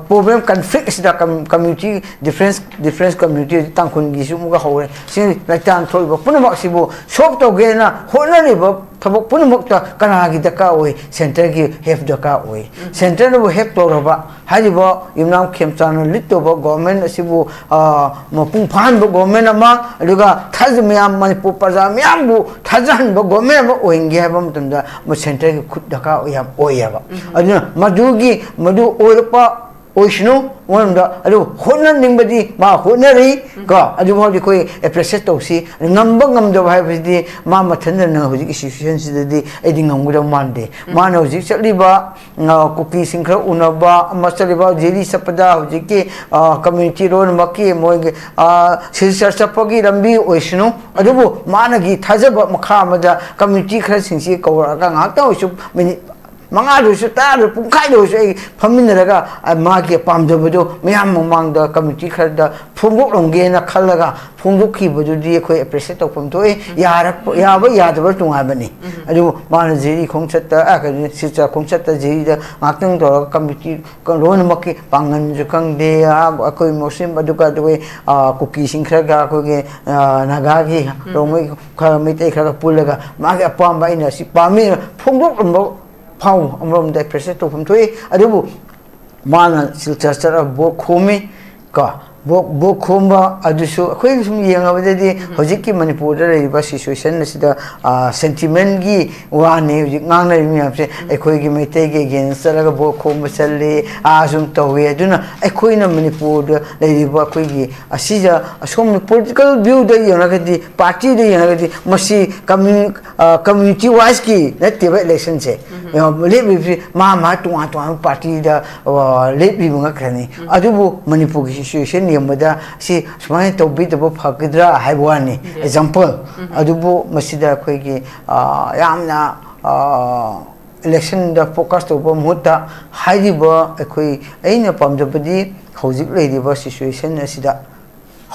ꯄ꯭ꯔꯣꯕ꯭ꯂꯦꯝ, ꯀꯟꯐ꯭ꯂꯤꯛ ꯑꯁꯤꯗ ꯀꯝ-, ꯀꯝꯃ꯭ꯌꯨꯅꯤꯇꯤ, ꯗꯤꯐ꯭ꯔꯦꯟꯁ, ꯗꯤꯐ꯭ꯔꯦꯟꯁ ꯀꯝꯃ꯭ꯌꯨꯅꯤꯇꯤ, ꯇꯥꯡꯈꯨꯜꯒꯤꯁꯨ ꯑꯃꯨꯛꯀ ꯍꯧꯔꯦ꯫ ꯁꯤ ꯂꯩꯇꯥꯟ ꯊꯣꯛꯏꯕ ꯄꯨꯝꯅꯃꯛꯁꯤꯕꯨ ꯁꯣꯜꯕ ꯇꯧꯒꯦꯅ ꯍꯣꯠꯅꯔꯤꯕ ꯊꯕꯛ ꯄꯨꯝꯅꯃꯛꯇ ꯀꯅꯥꯒꯤ ꯗꯔꯀꯥꯔ ꯑꯣꯏ? ꯁꯦꯟꯇꯔꯒꯤ ꯍꯦꯜꯞ ꯗꯔꯀꯥꯔ ꯑꯣꯏ꯫ ꯁꯦꯟꯇꯔꯅꯕꯨ ꯍꯦꯜꯞ ꯇꯧꯔꯕ, ꯍꯥꯏꯔꯤꯕ ꯌꯨꯝꯅꯥꯝ ꯈꯦꯝꯆꯥꯟꯅ ꯂꯤꯠ ꯇꯧꯕ ꯒꯣꯔꯃꯦꯟ ꯑꯁꯤꯕꯨ, ꯑ, ꯃꯄꯨꯡ ꯐꯥꯍꯟꯕ ꯒꯣꯔꯃꯦꯟ ꯑꯃ, ꯑꯗꯨꯒ ꯊꯥꯖ-, ꯃꯌꯥꯝ, ꯃꯅꯤꯄꯨꯔ ꯄ꯭ꯔꯖꯥ ꯃꯌꯥꯝꯕꯨ ꯊꯥꯖꯍꯟꯕ ꯒꯣꯔꯃꯦꯟ ꯑꯃ ꯑꯣꯏꯍꯟꯒꯦ ꯍꯥꯏꯕ ꯃꯇꯝꯗ ꯃ-, ꯁꯦꯟꯇꯔꯒꯤ ꯈꯨꯠ ꯗꯔꯀꯥꯔ ꯌꯥꯝ ꯑꯣꯏꯌꯦꯕ꯫ ꯑꯗꯨꯅ ꯃꯗꯨꯒꯤ, ꯃꯗꯨ ꯑꯣꯏꯔꯛꯄ ꯑꯣꯏꯁꯅꯨ꯫ ꯑꯃꯔꯣꯝꯗ ꯑꯗꯨ ꯍꯣꯠꯅꯅꯤꯡꯕꯗꯤ ꯃꯥ ꯍꯣꯠꯅꯔꯤ ꯀꯣ, ꯑꯗꯨꯐꯥꯎꯗꯤ ꯑꯩꯈꯣꯏ ꯑꯦꯄ꯭ꯔꯤꯁꯤꯌꯦꯠ ꯇꯧꯁꯤ꯫ ꯉꯝꯕ ꯉꯝꯗꯕ ꯍꯥꯏꯕꯁꯤꯗꯤ ꯃꯥ ꯃꯊꯟꯇꯅ ꯍꯧꯖꯤꯛꯀꯤ ꯁꯤꯆꯨꯋꯦꯁꯟꯁꯤꯗꯗꯤ ꯑꯩꯗꯤ ꯉꯝꯒꯗꯕ ꯃꯥꯟꯗꯦ꯫ ꯃꯥꯅ ꯍꯧꯖꯤꯛ ꯆꯠꯂꯤꯕ, ꯑ, ꯀꯨꯀꯤꯁꯤꯡ ꯈꯔ ꯎꯅꯕ ꯑꯃ ꯆꯠꯂꯤꯕ, ꯖꯦꯔꯤ ꯆꯠꯄꯗ ꯍꯧꯖꯤꯛꯀꯤ, ꯑ, ꯀꯝꯃ꯭ꯌꯨꯅꯤꯇꯤ ꯂꯣꯏꯅꯃꯛꯀꯤ ꯃꯣꯏꯒꯤ, ꯑ, ꯁꯤꯜꯆꯔ ꯆꯠꯄꯒꯤ ꯂꯝꯕꯤ ꯑꯣꯏꯁꯅꯨ, ꯑꯗꯨꯕꯨ ꯃꯥꯅꯒꯤ ꯊꯥꯖꯕ ꯃꯈꯥ ꯑꯃꯗ ꯀꯝꯃ꯭ꯌꯨꯅꯤꯇꯤ ꯈꯔꯁꯤꯡꯁꯤ ꯀꯧꯔꯛꯑꯒ ꯉꯥꯏꯍꯥꯛꯇꯪ ꯑꯣꯏꯁꯨ, ꯃꯤꯅꯤꯠ ꯃꯉꯥꯗ ꯑꯣꯏꯁꯨ, ꯇꯔꯥꯗ ꯑꯣꯏꯁꯨ, ꯄꯨꯡꯈꯥꯏꯗ ꯑꯣꯏꯁꯨ ꯑꯩ ꯐꯝꯃꯤꯟꯅꯔꯒ, ꯑ, ꯃꯥꯒꯤ ꯄꯥꯝꯖꯕꯗꯣ ꯃꯌꯥꯝ ꯃꯃꯥꯡꯗ ꯀꯝꯃꯤꯇꯤ ꯈꯔꯗ ꯐꯣꯡꯗꯣꯛꯂꯝꯒꯦꯅ ꯈꯜꯂꯒ ꯐꯣꯡꯗꯣꯛꯈꯤꯕꯗꯨꯗꯤ ꯑꯩꯈꯣꯏ ꯑꯦꯄ꯭ꯔꯤꯁꯤꯌꯦꯠ ꯇꯧꯐꯝ ꯊꯣꯛꯏ꯫ ꯌꯥꯔꯛꯄ, ꯌꯥꯕ ꯌꯥꯗꯕ ꯇꯣꯉꯥꯟꯕꯅꯤ꯫ ꯑꯗꯨꯕꯨ ꯃꯥꯅ ꯖꯤꯔꯤ ꯈꯣꯡꯆꯠꯇ, ꯑ, ꯀꯩꯅꯣ, ꯁꯤꯜꯆꯔ ꯈꯣꯡꯆꯠꯇ ꯖꯤꯔꯤꯗ ꯉꯥꯛꯇꯪ ꯇꯧꯔꯒ ꯀꯝꯃꯤꯇꯤ ꯂꯣꯏꯅꯃꯛꯀꯤ ꯄꯥꯡꯒꯜꯁꯨ ꯈꯪꯗꯦ, ꯑ, ꯑꯩꯈꯣꯏ ꯃꯨꯁꯂꯤꯝ, ꯑꯗꯨꯒ ꯑꯩꯈꯣꯏ, ꯑ, ꯀꯨꯀꯤꯁꯤꯡ ꯈꯔꯒ ꯑꯩꯈꯣꯏꯒꯤ, ꯑ, ꯅꯥꯒꯥꯒꯤ, ꯔꯣꯡꯃꯩ ꯈꯔ, ꯃꯩꯇꯩ ꯈꯔꯒ ꯄꯨꯜꯂꯒ ꯃꯥꯒꯤ ꯑꯄꯥꯝꯕ ꯑꯩꯅ ꯑꯁꯤ ꯄꯥꯝꯃꯤ ꯐꯣꯡꯗꯣꯛꯂꯝꯕ ꯐꯥꯎ ꯑꯃꯔꯣꯝꯗ ꯑꯦꯄ꯭ꯔꯤꯁꯤꯌꯦꯠ ꯇꯧꯐꯝ ꯊꯣꯛꯏ꯫ ꯑꯗꯨꯕꯨ ꯃꯥꯅ ꯁꯤꯜꯆꯔ ꯆꯠꯂꯒ ꯚꯣꯠ ꯈꯣꯝꯃꯤ ꯀꯣ, ꯚꯣꯠ, ꯚꯣꯠ ꯈꯣꯝꯕ ꯑꯗꯨꯁꯨ ꯑꯩꯈꯣꯏꯅ ꯁꯨꯝ ꯌꯦꯡꯉꯕꯗꯗꯤ ꯍꯧꯖꯤꯛꯀꯤ ꯃꯅꯤꯄꯨꯔꯗ ꯂꯩꯔꯤꯕ ꯁꯤꯆꯨꯋꯦꯁꯟ ꯑꯁꯤꯗ, ꯑ, ꯁꯦꯟꯇꯤꯃꯦꯟꯒꯤ ꯋꯥꯅꯤ ꯍꯧꯖꯤꯛ ꯉꯥꯡꯅꯔꯤꯕ ꯃꯌꯥꯝꯁꯦ꯫ ꯑꯩꯈꯣꯏꯒꯤ ꯃꯩꯇꯩꯒꯤ ꯑꯒꯦꯟꯁ ꯆꯠꯂꯒ ꯚꯣꯠ ꯈꯣꯝꯕ ꯆꯠꯂꯤ, ꯑꯥ ꯁꯨꯝ ꯇꯧꯋꯤ꯫ ꯑꯗꯨꯅ ꯑꯩꯈꯣꯏꯅ ꯃꯅꯤꯄꯨꯔꯗ ꯂꯩꯔꯤꯕ ꯑꯩꯈꯣꯏꯒꯤ ꯑꯁꯤꯗ ꯑꯁꯣꯝ ꯄꯣꯂꯤꯇꯤꯀꯦꯜ ꯚ꯭ꯌꯨꯗ ꯌꯦꯡꯉꯒꯗꯤ, ꯄꯥꯔꯇꯤꯗ ꯌꯦꯡꯉꯒꯗꯤ ꯃꯁꯤ ꯀꯝꯃ꯭ꯌꯨ-, ꯑ, ꯀꯝꯃ꯭ꯌꯨꯅꯤꯇꯤ ꯋꯥꯏꯁꯀꯤ ꯅꯠꯇꯦꯕ ꯏꯂꯦꯛꯁꯟꯁꯦ꯫ ꯑ, ꯂꯦꯞꯂꯤꯕꯁꯤ ꯃꯥ ꯃꯥ ꯇꯣꯉꯥꯟ ꯇꯣꯉꯥꯟꯕ ꯄꯥꯔꯇꯤꯗ, ꯑ, ꯂꯦꯞꯂꯤꯕ ꯉꯥꯛꯇꯅꯤ꯫ ꯑꯗꯨꯕꯨ ꯃꯅꯤꯄꯨꯔꯒꯤ ꯁꯤꯆꯨꯋꯦꯁꯟ ꯌꯦꯡꯕꯗ ꯁꯤ ꯁꯨꯃꯥꯏꯅ ꯇꯧꯕꯤꯗꯕ ꯐꯒꯗ꯭ꯔꯥ ꯍꯥꯏꯕ ꯋꯥꯅꯤ, ꯑꯦꯛꯖꯥꯝꯄꯜ꯫ ꯑꯗꯨꯕꯨ ꯃꯁꯤꯗ ꯑꯩꯈꯣꯏꯒꯤ, ꯑ, ꯌꯥꯝꯅ, ꯑ, ꯏꯂꯦꯛꯁꯟꯗ ꯐꯣꯀꯁ ꯇꯧꯕ ꯃꯍꯨꯠꯇ ꯍꯥꯏꯔꯤꯕ ꯑꯩꯈꯣꯏ, ꯑꯩꯅ ꯄꯥꯝꯖꯕꯗꯤ ꯍꯧꯖꯤꯛ ꯂꯩꯔꯤꯕ ꯁꯤꯆꯨꯋꯦꯁꯟ ꯑꯁꯤꯗ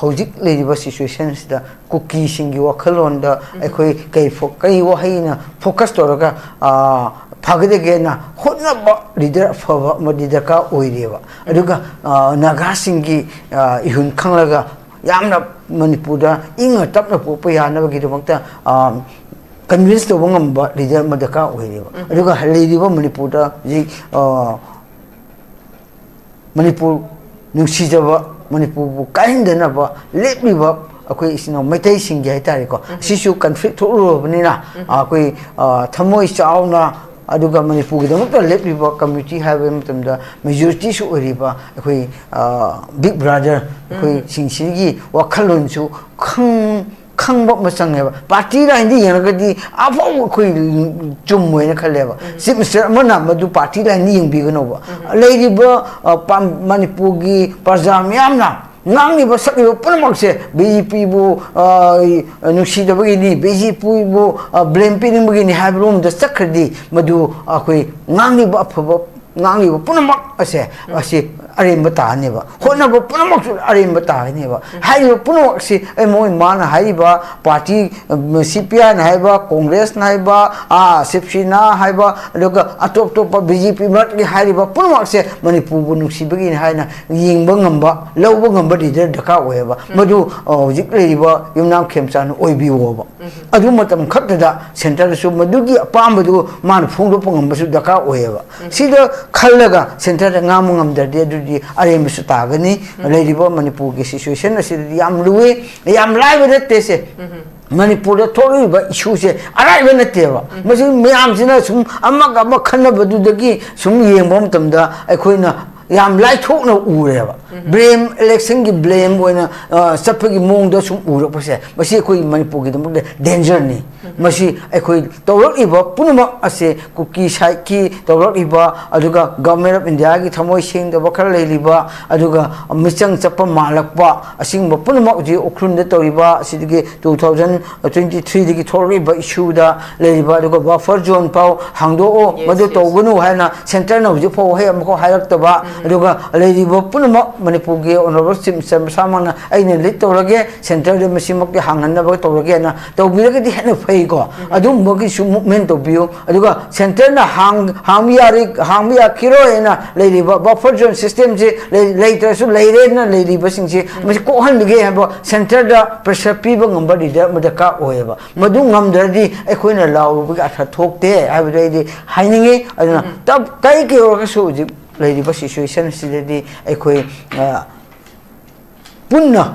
ꯍꯧꯖꯤꯛ ꯂꯩꯔꯤꯕ ꯁꯤꯆꯨꯋꯦꯁꯟꯁꯤꯗ ꯀꯨꯀꯤꯁꯤꯡꯒꯤ ꯋꯥꯈꯜꯂꯣꯟꯗ ꯑꯩꯈꯣꯏ ꯀꯩ ꯐꯣ-, ꯀꯩ ꯋꯥꯍꯩꯅ ꯐꯣꯀꯁ ꯇꯧꯔꯒ, ꯑ, ꯐꯒꯗꯒꯦꯅ ꯍꯣꯠꯅꯕ ꯂꯤꯗꯔ ꯑꯐꯕ ꯑꯃꯗꯤ ꯗꯔꯀꯥꯔ ꯑꯣꯏꯔꯤꯑꯕ꯫ ꯑꯗꯨꯒ, ꯑ, ꯅꯥꯒꯥꯁꯤꯡꯒꯤ, ꯑ, ꯏꯍꯨꯟ ꯈꯪꯂꯒ ꯌꯥꯝꯅ ꯃꯅꯤꯄꯨꯔꯗ ꯏꯪꯅ ꯇꯞꯅ ꯄꯣꯛꯄ ꯌꯥꯅꯕꯒꯤꯗꯃꯛꯇ, ꯑ, ꯀꯟꯚꯤꯟꯁ ꯇꯧꯕ ꯉꯝꯕ ꯂꯤꯗꯔ ꯑꯃ ꯗꯔꯀꯥꯔ ꯑꯣꯏꯔꯦꯕ꯫ ꯑꯗꯨꯒ ꯂꯩꯔꯤꯕ ꯃꯅꯤꯄꯨꯔꯗ ꯍꯧꯖꯤꯛ, ꯑ, ꯃꯅꯤꯄꯨꯔ ꯅꯨꯡꯁꯤꯖꯕ, ꯃꯅꯤꯄꯨꯔꯕꯨ ꯀꯥꯏꯍꯟꯗꯅꯕ ꯂꯦꯞꯂꯤꯕ ꯑꯩꯈꯣꯏ ꯏꯆꯤꯟ ꯏꯅꯥꯎ ꯃꯩꯇꯩꯁꯤꯡꯒꯤ ꯍꯥꯏꯇꯥꯔꯦꯀꯣ, ꯁꯤꯁꯨ ꯀꯟꯐ꯭ꯂꯤꯛ ꯊꯣꯛꯂꯨꯔꯕꯅꯤꯅ, ꯑꯩꯈꯣꯏ, ꯑ, ꯊꯃꯣꯏ ꯆꯥꯎꯅ ꯑꯗꯨꯒ ꯃꯅꯤꯄꯨꯔꯒꯤꯗꯃꯛꯇ ꯂꯦꯞꯂꯤꯕ ꯀꯝꯃ꯭ꯌꯨꯅꯤꯇꯤ ꯍꯥꯏꯕ ꯃꯇꯝꯗ ꯃꯦꯖꯣꯔꯤꯇꯤꯁꯨ ꯑꯣꯏꯔꯤꯕ ꯑꯩꯈꯣꯏ, ꯑ, ꯕꯤꯛ ꯕ꯭ꯔꯥꯗꯔ ꯑꯩꯈꯣꯏꯁꯤꯡꯁꯤꯒꯤ ꯋꯥꯈꯜꯂꯣꯟꯁꯨ ꯈꯪ-, ꯈꯪꯕ ꯑꯃ ꯆꯪꯉꯦꯕ꯫ ꯄꯥꯔꯇꯤ ꯂꯥꯏꯟꯗ ꯌꯦꯡꯉꯒꯗꯤ ꯑꯐꯥꯎꯕ ꯑꯩꯈꯣꯏ ꯆꯨꯝꯃꯣꯏꯅ ꯈꯜꯂꯦꯕ꯫ ꯆꯤꯐ ꯃꯤꯅꯤꯁꯇꯔ ꯑꯃꯅ ꯃꯗꯨ ꯄꯥꯔꯇꯤ ꯂꯥꯏꯟꯗ ꯌꯦꯡꯕꯤꯒꯅꯣꯕ꯫ ꯂꯩꯔꯤꯕ, ꯑ, ꯄꯥꯝ-, ꯃꯅꯤꯄꯨꯔꯒꯤ ꯄ꯭ꯔꯖꯥ ꯃꯤꯌꯥꯝꯅ ꯉꯥꯡꯂꯤꯕ ꯁꯛꯂꯤꯕ ꯄꯨꯝꯅꯃꯛꯁꯦ ꯕꯤ ꯖꯦ ꯄꯤꯕꯨ, ꯑ, ꯅꯨꯡꯁꯤꯗꯕꯒꯤꯅꯤ, ꯕꯤ ꯖꯦ ꯄꯤꯕꯨ, ꯑ, ꯕ꯭ꯂꯦꯝ ꯄꯤꯅꯤꯡꯕꯒꯤꯅꯤ ꯍꯥꯏꯕ ꯂꯣꯝꯗ ꯆꯠꯈ꯭ꯔꯗꯤ ꯃꯗꯨ ꯑꯩꯈꯣꯏ ꯉꯥꯡꯂꯤꯕ ꯑꯐꯕ ꯉꯥꯡꯂꯤꯕ ꯄꯨꯝꯅꯃꯛ ꯑꯁꯦ, ꯑꯁꯤ ꯑꯔꯦꯝꯕ ꯇꯥꯅꯦꯕ꯫ ꯍꯣꯠꯅꯕ ꯄꯨꯝꯅꯃꯛꯁꯨ ꯑꯔꯦꯝꯕ ꯇꯥꯒꯅꯦꯕ꯫ ꯍꯥꯏꯔꯤꯕ ꯄꯨꯝꯅꯃꯛꯁꯤ ꯑꯩ ꯃꯣꯏ ꯃꯥꯅ ꯍꯥꯏꯔꯤꯕ ꯄꯥꯔꯇꯤ, ꯎꯝ, ꯁꯤ ꯄꯤ ꯑꯥꯏꯅ ꯍꯥꯏꯕ, ꯀꯣꯡꯒ꯭ꯔꯦꯁꯅ ꯍꯥꯏꯕ, ꯑꯥ, ꯁꯤꯕ ꯁꯦꯅꯥ ꯍꯥꯏꯕ, ꯑꯗꯨꯒ ꯑꯇꯣꯞ ꯑꯇꯣꯞꯄ ꯕꯤ ꯖꯦ ꯄꯤ ꯃꯔꯛꯀꯤ ꯍꯥꯏꯔꯤꯕ ꯄꯨꯝꯅꯃꯛꯁꯦ ꯃꯅꯤꯄꯨꯔꯕꯨ ꯅꯨꯡꯁꯤꯕꯒꯤꯅꯤ ꯍꯥꯏꯅ ꯌꯦꯡꯕ ꯉꯝꯕ, ꯂꯧꯕ ꯉꯝꯕ ꯂꯤꯗꯔ ꯗꯔꯀꯥꯔ ꯑꯣꯏꯌꯦꯕ꯫ ꯃꯗꯨ, ꯑ, ꯍꯧꯖꯤꯛ ꯂꯩꯔꯤꯕ ꯌꯨꯝꯅꯥꯝ ꯈꯦꯝꯆꯥꯟꯅ ꯑꯣꯏꯕꯤꯌꯣꯕ꯫ ꯑꯗꯨ ꯃꯇꯝ ꯈꯛꯇꯗ ꯁꯦꯟꯇꯔꯗꯁꯨ ꯃꯗꯨꯒꯤ ꯑꯄꯥꯝꯕꯗꯨ ꯃꯥꯅ ꯐꯣꯡꯗꯣꯛꯄ ꯉꯝꯕꯁꯨ ꯗꯔꯀꯥꯔ ꯑꯣꯏꯌꯦꯕ꯫ ꯁꯤꯗ ꯈꯜꯂꯒ ꯁꯦꯟꯇꯔꯗ ꯉꯥꯡꯕ ꯉꯝꯗ꯭ꯔꯗꯤ ꯑꯗꯨꯗꯤ ꯑꯔꯦꯝꯕꯁꯨ ꯇꯥꯒꯅꯤ꯫ ꯂꯩꯔꯤꯕ ꯃꯅꯤꯄꯨꯔꯒꯤ ꯁꯤꯆꯨꯋꯦꯁꯟ ꯑꯁꯤꯗꯗꯤ ꯌꯥꯝ ꯂꯨꯏ, ꯌꯥꯝ ꯂꯥꯏꯕ ꯅꯠꯇꯦ ꯁꯦ꯫ ꯃꯅꯤꯄꯨꯔꯗ ꯊꯣꯛꯂꯛꯂꯤꯕ ꯏꯁꯨꯁꯦ ꯑꯔꯥꯏꯕ ꯅꯠꯇꯦꯕ꯫ ꯃꯁꯤ ꯃꯌꯥꯝꯁꯤꯅ ꯁꯨꯝ ꯑꯃꯒ ꯑꯃ ꯈꯟꯅꯕꯗꯨꯗꯒꯤ ꯁꯨꯝ ꯌꯦꯡꯕ ꯃꯇꯝꯗ ꯑꯩꯈꯣꯏꯅ ꯌꯥꯝ ꯂꯥꯏꯊꯣꯛꯅ ꯎꯔꯦꯕ꯫ ꯕ꯭ꯂꯦꯝ, ꯏꯂꯦꯛꯁꯟꯒꯤ ꯕ꯭ꯂꯦꯝ ꯑꯣꯏꯅ, ꯑ, ꯆꯠꯄꯒꯤ ꯃꯑꯣꯡꯗ ꯁꯨꯝ ꯎꯔꯛꯄꯁꯦ, ꯃꯁꯤ ꯑꯩꯈꯣꯏ ꯃꯅꯤꯄꯨꯔꯒꯤꯗꯃꯛꯇ ꯗꯦꯟꯖꯔꯅꯤ꯫ ꯃꯁꯤ ꯑꯩꯈꯣꯏ ꯇꯧꯔꯛꯂꯤꯕ ꯄꯨꯝꯅꯃꯛ ꯑꯁꯦ ꯀꯨꯀꯤ ꯁꯥꯏꯠꯀꯤ ꯇꯧꯔꯛꯂꯤꯕ, ꯑꯗꯨꯒ ꯒꯚꯔꯟꯃꯦꯟ ꯑꯣꯐ ꯏꯟꯗꯤꯌꯥꯒꯤ ꯊꯃꯣꯏ ꯁꯦꯡꯗꯕ ꯈꯔ ꯂꯩꯔꯤꯕ, ꯑꯗꯨꯒ ꯃꯤꯆꯪ ꯆꯠꯄ ꯃꯥꯜꯂꯛꯄ, ꯑꯁꯤꯒꯨꯝꯕ ꯄꯨꯝꯅꯃꯛ ꯍꯧꯖꯤꯛ ꯎꯈ꯭ꯔꯨꯜꯗ ꯇꯧꯔꯤꯕ, ꯑꯁꯤꯗꯒꯤ ꯇꯨ ꯊꯥꯎꯖꯟ ꯇ꯭ꯋꯦꯟꯇꯤ ꯊ꯭ꯔꯤꯗꯒꯤ ꯊꯣꯛꯂꯛꯂꯤꯕ ꯏꯁꯨꯗ ꯂꯩꯔꯤꯕ, ꯑꯗꯨꯒ ꯕꯐꯔ ꯖꯣꯟ ꯐꯥꯎ ꯍꯥꯡꯗꯣꯛꯑꯣ, ꯃꯗꯨ ꯇꯧꯒꯅꯨ ꯍꯥꯏꯅ ꯁꯦꯟꯇꯔꯅ ꯍꯧꯖꯤꯛ ꯐꯥꯎ ꯋꯥꯍꯩ ꯑꯃꯐꯥꯎ ꯍꯥꯏꯔꯛꯇꯕ, ꯑꯗꯨꯒ ꯂꯩꯔꯤꯕ ꯄꯨꯝꯅꯃꯛ ꯃꯅꯤꯄꯨꯔꯒꯤ ꯑꯣꯅꯔꯦꯕꯜ ꯆꯤꯐ ꯃꯤꯅꯤꯁꯇꯔ ꯃꯁꯥꯃꯛꯅ ꯑꯩꯅ ꯂꯤꯗ ꯇꯧꯔꯒꯦ, ꯁꯦꯟꯇꯔꯗ ꯃꯁꯤꯃꯛꯇꯤ ꯍꯥꯡꯍꯟꯅꯕ ꯇꯧꯔꯒꯦꯅ ꯇꯧꯕꯤꯔꯒꯗꯤ ꯍꯦꯟꯅ ꯐꯩꯀꯣ꯫ ꯑꯗꯨꯒꯨꯝꯕꯒꯤꯁꯨ ꯃꯨꯚꯃꯦꯟ ꯇꯧꯕꯤꯌꯨ꯫ ꯑꯗꯨꯒ ꯁꯦꯟꯇꯔꯅ ꯍꯥꯡ-, ꯍꯥꯡꯕ ꯌꯥꯔꯤ, ꯍꯥꯡꯕ ꯌꯥꯈꯤꯔꯣꯏꯅ ꯂꯩꯔꯤꯕ ꯕꯐꯔ ꯖꯣꯟ ꯁꯤꯁꯇꯦꯝꯁꯦ ꯂꯩ-, ꯂꯩꯇ꯭ꯔꯁꯨ ꯂꯩꯔꯦꯅ ꯂꯩꯔꯤꯕꯁꯤꯡꯁꯦ ꯃꯁꯤ ꯀꯣꯛꯍꯟꯕꯤꯒꯦ ꯍꯥꯏꯕ ꯁꯦꯟꯇꯔꯗ ꯄ꯭ꯔꯦꯁꯔ ꯄꯤꯕ ꯉꯝꯕ ꯂꯤꯗꯔ ꯑꯃ ꯗꯔꯀꯥꯔ ꯑꯣꯏꯌꯦꯕ꯫ ꯃꯗꯨ ꯉꯝꯗ꯭ꯔꯗꯤ ꯑꯩꯈꯣꯏꯅ ꯂꯥꯎꯔꯨꯕꯒꯤ ꯑꯔꯊ ꯊꯣꯛꯇꯦ ꯍꯥꯏꯕꯗꯨ ꯑꯩꯗꯤ ꯍꯥꯏꯅꯤꯡꯉꯤ꯫ ꯑꯗꯨꯅ ꯇꯞ-, ꯀꯩ ꯀꯩ ꯑꯣꯏꯔꯒꯁꯨ ꯍꯧꯖꯤꯛ ꯂꯩꯔꯤꯕ ꯁꯤꯆꯨꯋꯦꯁꯟ ꯑꯁꯤꯗꯗꯤ ꯑꯩꯈꯣꯏ, ꯑ, ꯄꯨꯟꯅ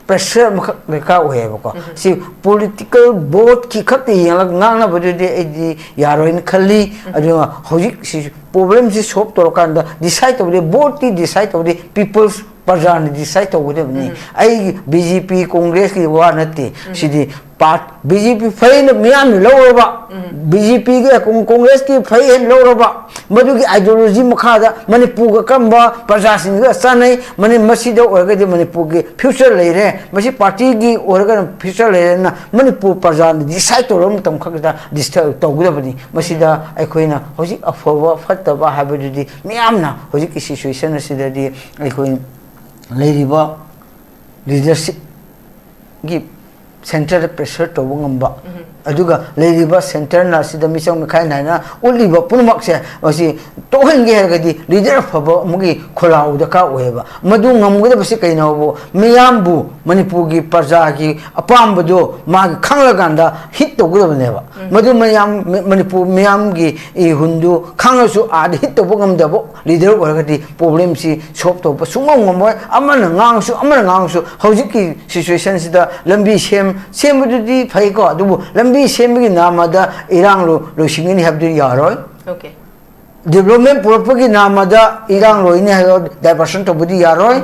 ꯄ꯭ꯔꯦꯁꯔ ꯑꯃꯈꯛ ꯗꯔꯀꯥꯔ ꯑꯣꯏꯌꯦꯕꯀꯣ꯫ ꯁꯤ ꯄꯣꯂꯤꯇꯤꯀꯦꯜ ꯕꯣꯠꯀꯤ ꯈꯛꯇ ꯌꯦꯡꯂꯒ ꯉꯥꯡꯅꯕꯗꯨꯗꯤ ꯑꯩꯗꯤ ꯌꯥꯔꯣꯏꯅ ꯈꯜꯂꯤ꯫ ꯑꯗꯨꯒ ꯍꯧꯖꯤꯛ ꯁꯤ ꯄ꯭ꯔꯣꯕ꯭ꯂꯦꯝꯁꯤ ꯁꯣꯜꯕ ꯇꯧꯔꯀꯥꯟꯗ ꯗꯤꯁꯥꯏꯗ ꯇꯧꯕꯗꯤ, ꯕꯣꯠꯇꯤ ꯗꯤꯁꯥꯏꯗ ꯇꯧꯕꯗꯤ ꯄꯤꯄꯜꯁ, ꯄ꯭ꯔꯖꯥꯅ ꯗꯤꯁꯥꯏꯗ ꯇꯧꯒꯗꯕꯅꯤ꯫ ꯑꯩ ꯕꯤ ꯖꯦ ꯄꯤ, ꯀꯣꯡꯒ꯭ꯔꯦꯁꯀꯤ ꯋꯥ ꯅꯠꯇꯦ꯫ ꯁꯤꯗꯤ ꯄꯥꯔꯠ-, ꯕꯤ ꯖꯦ ꯄꯤ ꯐꯩꯅ ꯃꯤꯌꯥꯝꯅ ꯂꯧꯔꯕ, ꯕꯤ ꯖꯦ ꯄꯤꯒꯤ, ꯀꯣꯡ-, ꯀꯣꯡꯒ꯭ꯔꯦꯁꯀꯤ ꯐꯩ ꯍꯥꯏꯅ ꯂꯧꯔꯕ, ꯃꯗꯨꯒꯤ ꯑꯥꯏꯗꯤꯌꯣꯂꯣꯖꯤ ꯃꯈꯥꯗ ꯃꯅꯤꯄꯨꯔꯒ ꯀꯔꯝꯕ ꯄ꯭ꯔꯖꯥꯁꯤꯡꯒ ꯆꯥꯟꯅꯩ, ꯃꯅꯤ-, ꯃꯁꯤꯗ ꯑꯣꯏꯔꯒꯗꯤ ꯃꯅꯤꯄꯨꯔꯒꯤ ꯐ꯭ꯌꯨꯆꯔ ꯂꯩꯔꯦ, ꯃꯁꯤ ꯄꯥꯔꯇꯤꯒꯤ ꯑꯣꯏꯔꯒꯅ ꯐ꯭ꯌꯨꯆꯔ ꯂꯩꯔꯦꯅ ꯃꯅꯤꯄꯨꯔ ꯄ꯭ꯔꯖꯥꯅ ꯗꯤꯁꯥꯏꯗ ꯇꯧꯔꯕ ꯃꯇꯝ ꯈꯛꯇꯗ ꯗꯤꯁꯥꯏꯗ ꯇꯧꯒꯗꯕꯅꯤ꯫ ꯃꯁꯤꯗ ꯑꯩꯈꯣꯏꯅ ꯍꯧꯖꯤꯛ ꯑꯐꯕ ꯐꯠꯇꯕ ꯍꯥꯏꯕꯗꯨꯗꯤ ꯃꯤꯌꯥꯝꯅ ꯍꯧꯖꯤꯛꯀꯤ ꯁꯤꯆꯨꯋꯦꯁꯟ ꯑꯁꯤꯗꯗꯤ ꯑꯩꯈꯣꯏ ꯂꯩꯔꯤꯕ ꯂꯤꯗꯔꯁꯤꯞꯀꯤ ꯁꯦꯟꯇꯔꯗ ꯄ꯭ꯔꯦꯁꯔ ꯇꯧꯕ ꯉꯝꯕ, ꯑꯗꯨꯒ ꯂꯩꯔꯤꯕ ꯁꯦꯟꯇꯔꯅ ꯑꯁꯤꯗ ꯃꯤꯆꯪ ꯃꯤꯈꯥꯏ ꯅꯥꯏꯅ ꯎꯠꯂꯤꯕ ꯄꯨꯝꯅꯃꯛꯁꯦ ꯃꯁꯤ ꯇꯣꯛꯍꯟꯒꯦ ꯍꯥꯏꯔꯒꯗꯤ ꯂꯤꯗꯔ ꯑꯐꯕ ꯑꯃꯒꯤ ꯈꯣꯜꯂꯥꯎ ꯗꯔꯀꯥꯔ ꯑꯣꯏꯌꯦꯕ꯫ ꯃꯗꯨ ꯉꯝꯒꯗꯕꯁꯤ ꯀꯩꯅꯣꯕꯨ ꯃꯤꯌꯥꯝꯕꯨ ꯃꯅꯤꯄꯨꯔꯒꯤ ꯄ꯭ꯔꯖꯥꯒꯤ ꯑꯄꯥꯝꯕꯗꯣ ꯃꯥꯒꯤ ꯈꯪꯂꯀꯥꯟꯗ ꯍꯤꯠ ꯇꯧꯒꯗꯕꯅꯦꯕ꯫ ꯃꯗꯨ ꯃꯌꯥꯝ, ꯃ-, ꯃꯅꯤꯄꯨꯔ ꯃꯤꯌꯥꯝꯒꯤ ꯏꯍꯨꯟꯗꯨ ꯈꯪꯂꯁꯨ ꯑꯥꯗ ꯍꯤꯠ ꯇꯧꯕ ꯉꯝꯗꯕ ꯂꯤꯗꯔ ꯑꯣꯏꯔꯒꯗꯤ ꯄ꯭ꯔꯣꯕ꯭ꯂꯦꯝꯁꯤ ꯁꯣꯜꯕ ꯇꯧꯕ ꯁꯨꯡꯉꯝ ꯉꯝꯃꯣꯏ꯫ ꯑꯃꯅ ꯉꯥꯡꯉꯁꯨ, ꯑꯃꯅ ꯉꯥꯡꯉꯁꯨ ꯍꯧꯖꯤꯛꯀꯤ ꯁꯤꯆꯨꯋꯦꯁꯟꯁꯤꯗ ꯂꯝꯕꯤ ꯁꯦꯝ-, ꯁꯦꯝꯕꯗꯨꯗꯤ ꯐꯩꯀꯣ, ꯑꯗꯨꯕꯨ ꯂꯝꯕꯤ ꯁꯦꯝꯕꯒꯤ ꯅꯥꯝꯃꯗ ꯏꯔꯥꯡ ꯂꯣ-, ꯂꯣꯏꯁꯤꯟꯒꯅꯤ ꯍꯥꯏꯕꯗꯨ ꯌꯥꯔꯣꯏ꯫ ꯑꯣꯀꯦ꯫ ꯗꯤꯕ꯭ꯂꯞꯃꯦꯟ ꯄꯨꯔꯛꯄꯒꯤ ꯅꯥꯝꯃꯗ ꯏꯔꯥꯡ ꯂꯣꯏꯅꯤ ꯍꯥꯏꯕ ꯗꯥꯏꯚꯔꯁꯟ ꯇꯧꯕꯗꯤ ꯌꯥꯔꯣꯏ꯫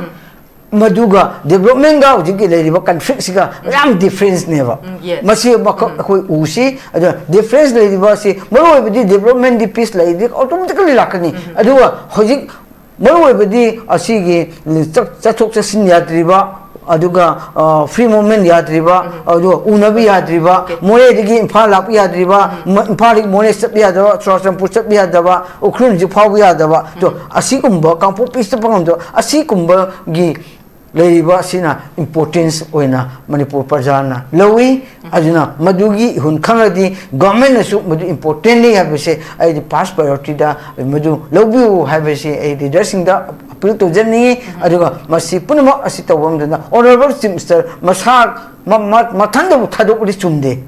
ꯃꯗꯨꯒ ꯗꯤꯕ꯭ꯂꯞꯃꯦꯟꯒ ꯍꯧꯖꯤꯛꯀꯤ ꯂꯩꯔꯤꯕ ꯀꯟꯐ꯭ꯂꯤꯛꯁꯤꯒ ꯌꯥꯝ ꯗꯤꯐ꯭ꯔꯦꯟꯁꯅꯦꯕ꯫ ꯎꯝ, yes. ꯃꯁꯤ ꯑꯃꯈꯛ ꯑꯩꯈꯣꯏ ꯎꯁꯤ꯫ ꯑꯗꯨꯅ ꯗꯤꯐ꯭ꯔꯦꯟꯁ ꯂꯩꯔꯤꯕ ꯑꯁꯤ ꯃꯔꯨꯑꯣꯏꯕꯗꯤ ꯗꯤꯕ꯭ꯂꯞꯃꯦꯟꯗꯤ ꯄꯤꯁ ꯂꯩꯔꯗꯤ ꯑꯣꯇꯣꯃꯦꯇꯤꯀꯦꯜꯂꯤ ꯂꯥꯛꯀꯅꯤ꯫ ꯑꯗꯨꯒ ꯍꯧꯖꯤꯛ ꯃꯔꯨꯑꯣꯏꯕꯗꯤ ꯑꯁꯤꯒꯤ ꯆꯠ-, ꯆꯠꯊꯣꯛ ꯆꯠꯁꯤꯟ ꯌꯥꯗ꯭ꯔꯤꯕ, ꯑꯗꯨꯒ ꯐ꯭ꯔꯤ ꯃꯨꯚꯃꯦꯟ ꯌꯥꯗ꯭ꯔꯤꯕ, ꯑꯗꯨꯒ ꯎꯅꯕ ꯌꯥꯗ꯭ꯔꯤꯕ, Okay. ꯃꯣꯔꯦꯗꯒꯤ ꯏꯝꯐꯥꯜ ꯂꯥꯛꯄ ꯌꯥꯗ꯭ꯔꯤꯕ, ꯃ- ꯏꯝꯐꯥꯜꯗꯒꯤ ꯃꯣꯔꯦ ꯆꯠꯄ ꯌꯥꯗꯕ, ꯆꯨꯔꯥꯆꯥꯟꯄꯨꯔ ꯆꯠꯄ ꯌꯥꯗꯕ, ꯎꯈ꯭ꯔꯨꯜ ꯍꯧꯖꯤꯛ ꯐꯥꯎꯕ ꯌꯥꯗꯕ, ꯇꯣ ꯑꯁꯤꯒꯨꯝꯕ, ꯀꯥꯡꯄꯣꯛꯄꯤ ꯆꯠꯄ ꯉꯝꯗꯕ, ꯑꯁꯤꯒꯨꯝꯕꯒꯤ ꯂꯩꯔꯤꯕ ꯑꯁꯤꯅ ꯏꯝꯄꯣꯔꯇꯦꯟꯁ ꯑꯣꯏꯅ ꯃꯅꯤꯄꯨꯔ ꯄ꯭ꯔꯖꯥꯅ ꯂꯧꯏ꯫ ꯑꯗꯨꯅ ꯃꯗꯨꯒꯤ ꯏꯍꯨꯟ ꯈꯪꯂꯗꯤ ꯒꯚꯔꯟꯃꯦꯟꯅꯁꯨ ꯃꯗꯨ ꯏꯝꯄꯣꯔꯇꯦꯟꯅꯤ ꯍꯥꯏꯕꯁꯦ ꯑꯩꯗꯤ ꯐꯥꯔꯁ ꯄ꯭ꯔꯥꯏꯌꯣꯔꯤꯇꯤꯗ ꯃꯗꯨ ꯂꯧꯕꯤꯌꯨ ꯍꯥꯏꯕꯁꯤ ꯑꯩ ꯂꯤꯗꯔꯁꯤꯡꯗ ꯑꯄꯤꯜ ꯇꯧꯖꯅꯤꯡꯉꯤ꯫ ꯑꯗꯨꯒ ꯃꯁꯤ ꯄꯨꯝꯅꯃꯛ ꯑꯁꯤ ꯇꯧꯕ ꯃꯇꯝꯗ ꯑꯣꯅꯔꯦꯕꯜ ꯆꯤꯐ ꯃꯤꯅꯤꯁꯇꯔ ꯃꯁꯥ ꯃ- ꯃ- ꯃꯊꯟꯇꯕꯨ ꯊꯥꯗꯣꯛꯄꯗꯤ ꯆꯨꯝꯗꯦ꯫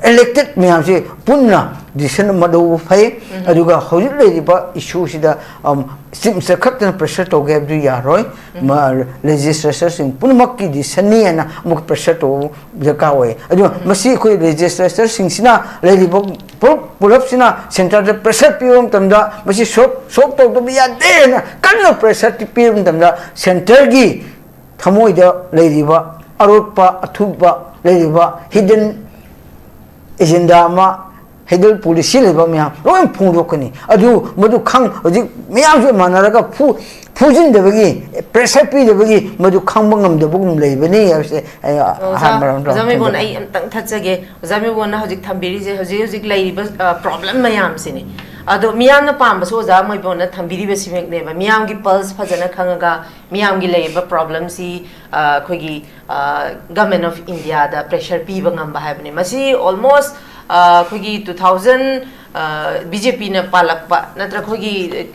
ꯏꯂꯦꯛꯇꯦꯠ ꯃꯌꯥꯝꯁꯦ ꯄꯨꯟꯅ ꯗꯤꯁꯤꯖꯟ ꯑꯃ ꯂꯧꯕ ꯐꯩ꯫ ꯑꯗꯨꯒ ꯍꯧꯖꯤꯛ ꯂꯩꯔꯤꯕ ꯏꯁꯨꯁꯤꯗ ꯆꯤꯐ ꯃꯤꯅꯤꯁꯇꯔ ꯈꯛꯇꯅ ꯄ꯭ꯔꯦꯁꯔ ꯇꯧꯒꯦ ꯍꯥꯏꯕꯗꯨ ꯌꯥꯔꯣꯏ꯫ ꯂꯦꯖꯤꯁꯂꯦꯆꯔꯁꯤꯡ ꯄꯨꯝꯅꯃꯛꯀꯤ ꯗꯤꯁꯤꯖꯟꯅꯤ ꯍꯥꯏꯅ ꯑꯃꯨꯛ ꯄ꯭ꯔꯦꯁꯔ ꯇꯧꯕ ꯗꯔꯀꯥꯔ ꯑꯣꯏ꯫ ꯑꯗꯨꯅ ꯃꯁꯤ ꯑꯩꯈꯣꯏ ꯂꯦꯖꯤꯁꯂꯦꯆꯔꯁꯤꯡꯁꯤꯅ ꯂꯩꯔꯤꯕ ꯄꯨꯂꯞ ꯄꯨꯂꯞꯁꯤꯅ ꯁꯦꯟꯇꯔꯗ ꯄ꯭ꯔꯦꯁꯔ ꯄꯤꯕ ꯃꯇꯝꯗ ꯃꯁꯤ ꯁꯣꯞ ꯁꯣꯞ ꯇꯧꯗꯕ ꯌꯥꯗꯦ ꯍꯥꯏꯅ ꯀꯟꯅ ꯄ꯭ꯔꯦꯁꯔ ꯄꯤꯕ ꯃꯇꯝꯗ ꯁꯦꯟꯇꯔꯒꯤ ꯊꯃꯣꯏꯗ ꯂꯩꯔꯤꯕ ꯑꯔꯣꯠꯄ ꯑꯊꯨꯕ ꯂꯩꯔꯤꯕ ꯍꯤꯗꯟ ꯑꯦꯖꯦꯟꯗꯥ ꯑꯃ, ꯍꯤꯗꯟ ꯄꯣꯂꯤꯁꯤ ꯂꯩꯕ ꯃꯌꯥꯝ ꯂꯣꯏ ꯐꯣꯡꯗꯣꯛꯀꯅꯤ꯫ ꯑꯗꯨ ꯃꯗꯨ ꯈꯪ ꯍꯧꯖꯤꯛ ꯃꯌꯥꯝꯁꯨ ꯃꯥꯟꯅꯔꯒ ꯐꯨ ꯐꯨꯖꯤꯟꯗꯕꯒꯤ, ꯄ꯭ꯔꯦꯁꯔ ꯄꯤꯗꯕꯒꯤ ꯃꯗꯨ ꯈꯪꯕ ꯉꯝꯗꯕꯒꯨꯝ ꯂꯩꯕꯅꯤ ꯍꯥꯏꯕꯁꯦ ꯑꯩ ꯑꯣꯖꯥ ꯑꯍꯥꯟꯕ ꯔꯥꯎꯟꯗ ꯑꯣꯖꯥ ꯃꯩꯕꯣꯟ, ꯊꯝꯖꯒꯦ꯫ ꯑꯩ ꯑꯝꯇꯪ ꯊꯠꯆꯒꯦ꯫ ꯑꯣꯖꯥ ꯃꯩꯕꯣꯟꯅ ꯍꯧꯖꯤꯛ ꯊꯝꯕꯤꯔꯤꯁꯦ ꯍꯧꯖꯤꯛ ꯍꯧꯖꯤꯛ ꯂꯩꯔꯤꯕ ꯄ꯭ꯔꯣꯕ꯭ꯂꯦꯝ ꯃꯌꯥꯝꯁꯤꯅꯤ꯫ ꯑꯗꯣ ꯃꯤꯌꯥꯝꯅ ꯄꯥꯝꯕꯁꯨ ꯑꯣꯖꯥ ꯃꯩꯕꯣꯟꯅ ꯊꯝꯕꯤꯔꯤꯕꯁꯤꯃꯛꯅꯦꯕ, ꯃꯤꯌꯥꯝꯒꯤ ꯄꯜꯁ ꯐꯖꯅ ꯈꯪꯉꯒ ꯃꯤꯌꯥꯝꯒꯤ ꯂꯩꯔꯤꯕ ꯄ꯭ꯔꯣꯕ꯭ꯂꯦꯝꯁꯤ, ꯑ, ꯑꯩꯈꯣꯏꯒꯤ ꯒꯚꯔꯟꯃꯦꯟ ꯑꯣꯐ ꯏꯟꯗꯤꯌꯥꯗ ꯄ꯭ꯔꯦꯁꯔ ꯄꯤꯕ ꯉꯝꯕ ꯍꯥꯏꯕꯅꯤ꯫ ꯃꯁꯤ ꯑꯣꯜꯃꯣꯁ ꯑꯩꯈꯣꯏꯒꯤ ꯇꯨ ꯊꯥꯎꯖꯟ ꯕꯤ ꯖꯦ ꯄꯤꯅ ꯄꯥꯜꯂꯛꯄ ꯅꯠꯇ꯭ꯔꯒ ꯑꯩꯈꯣꯏꯒꯤ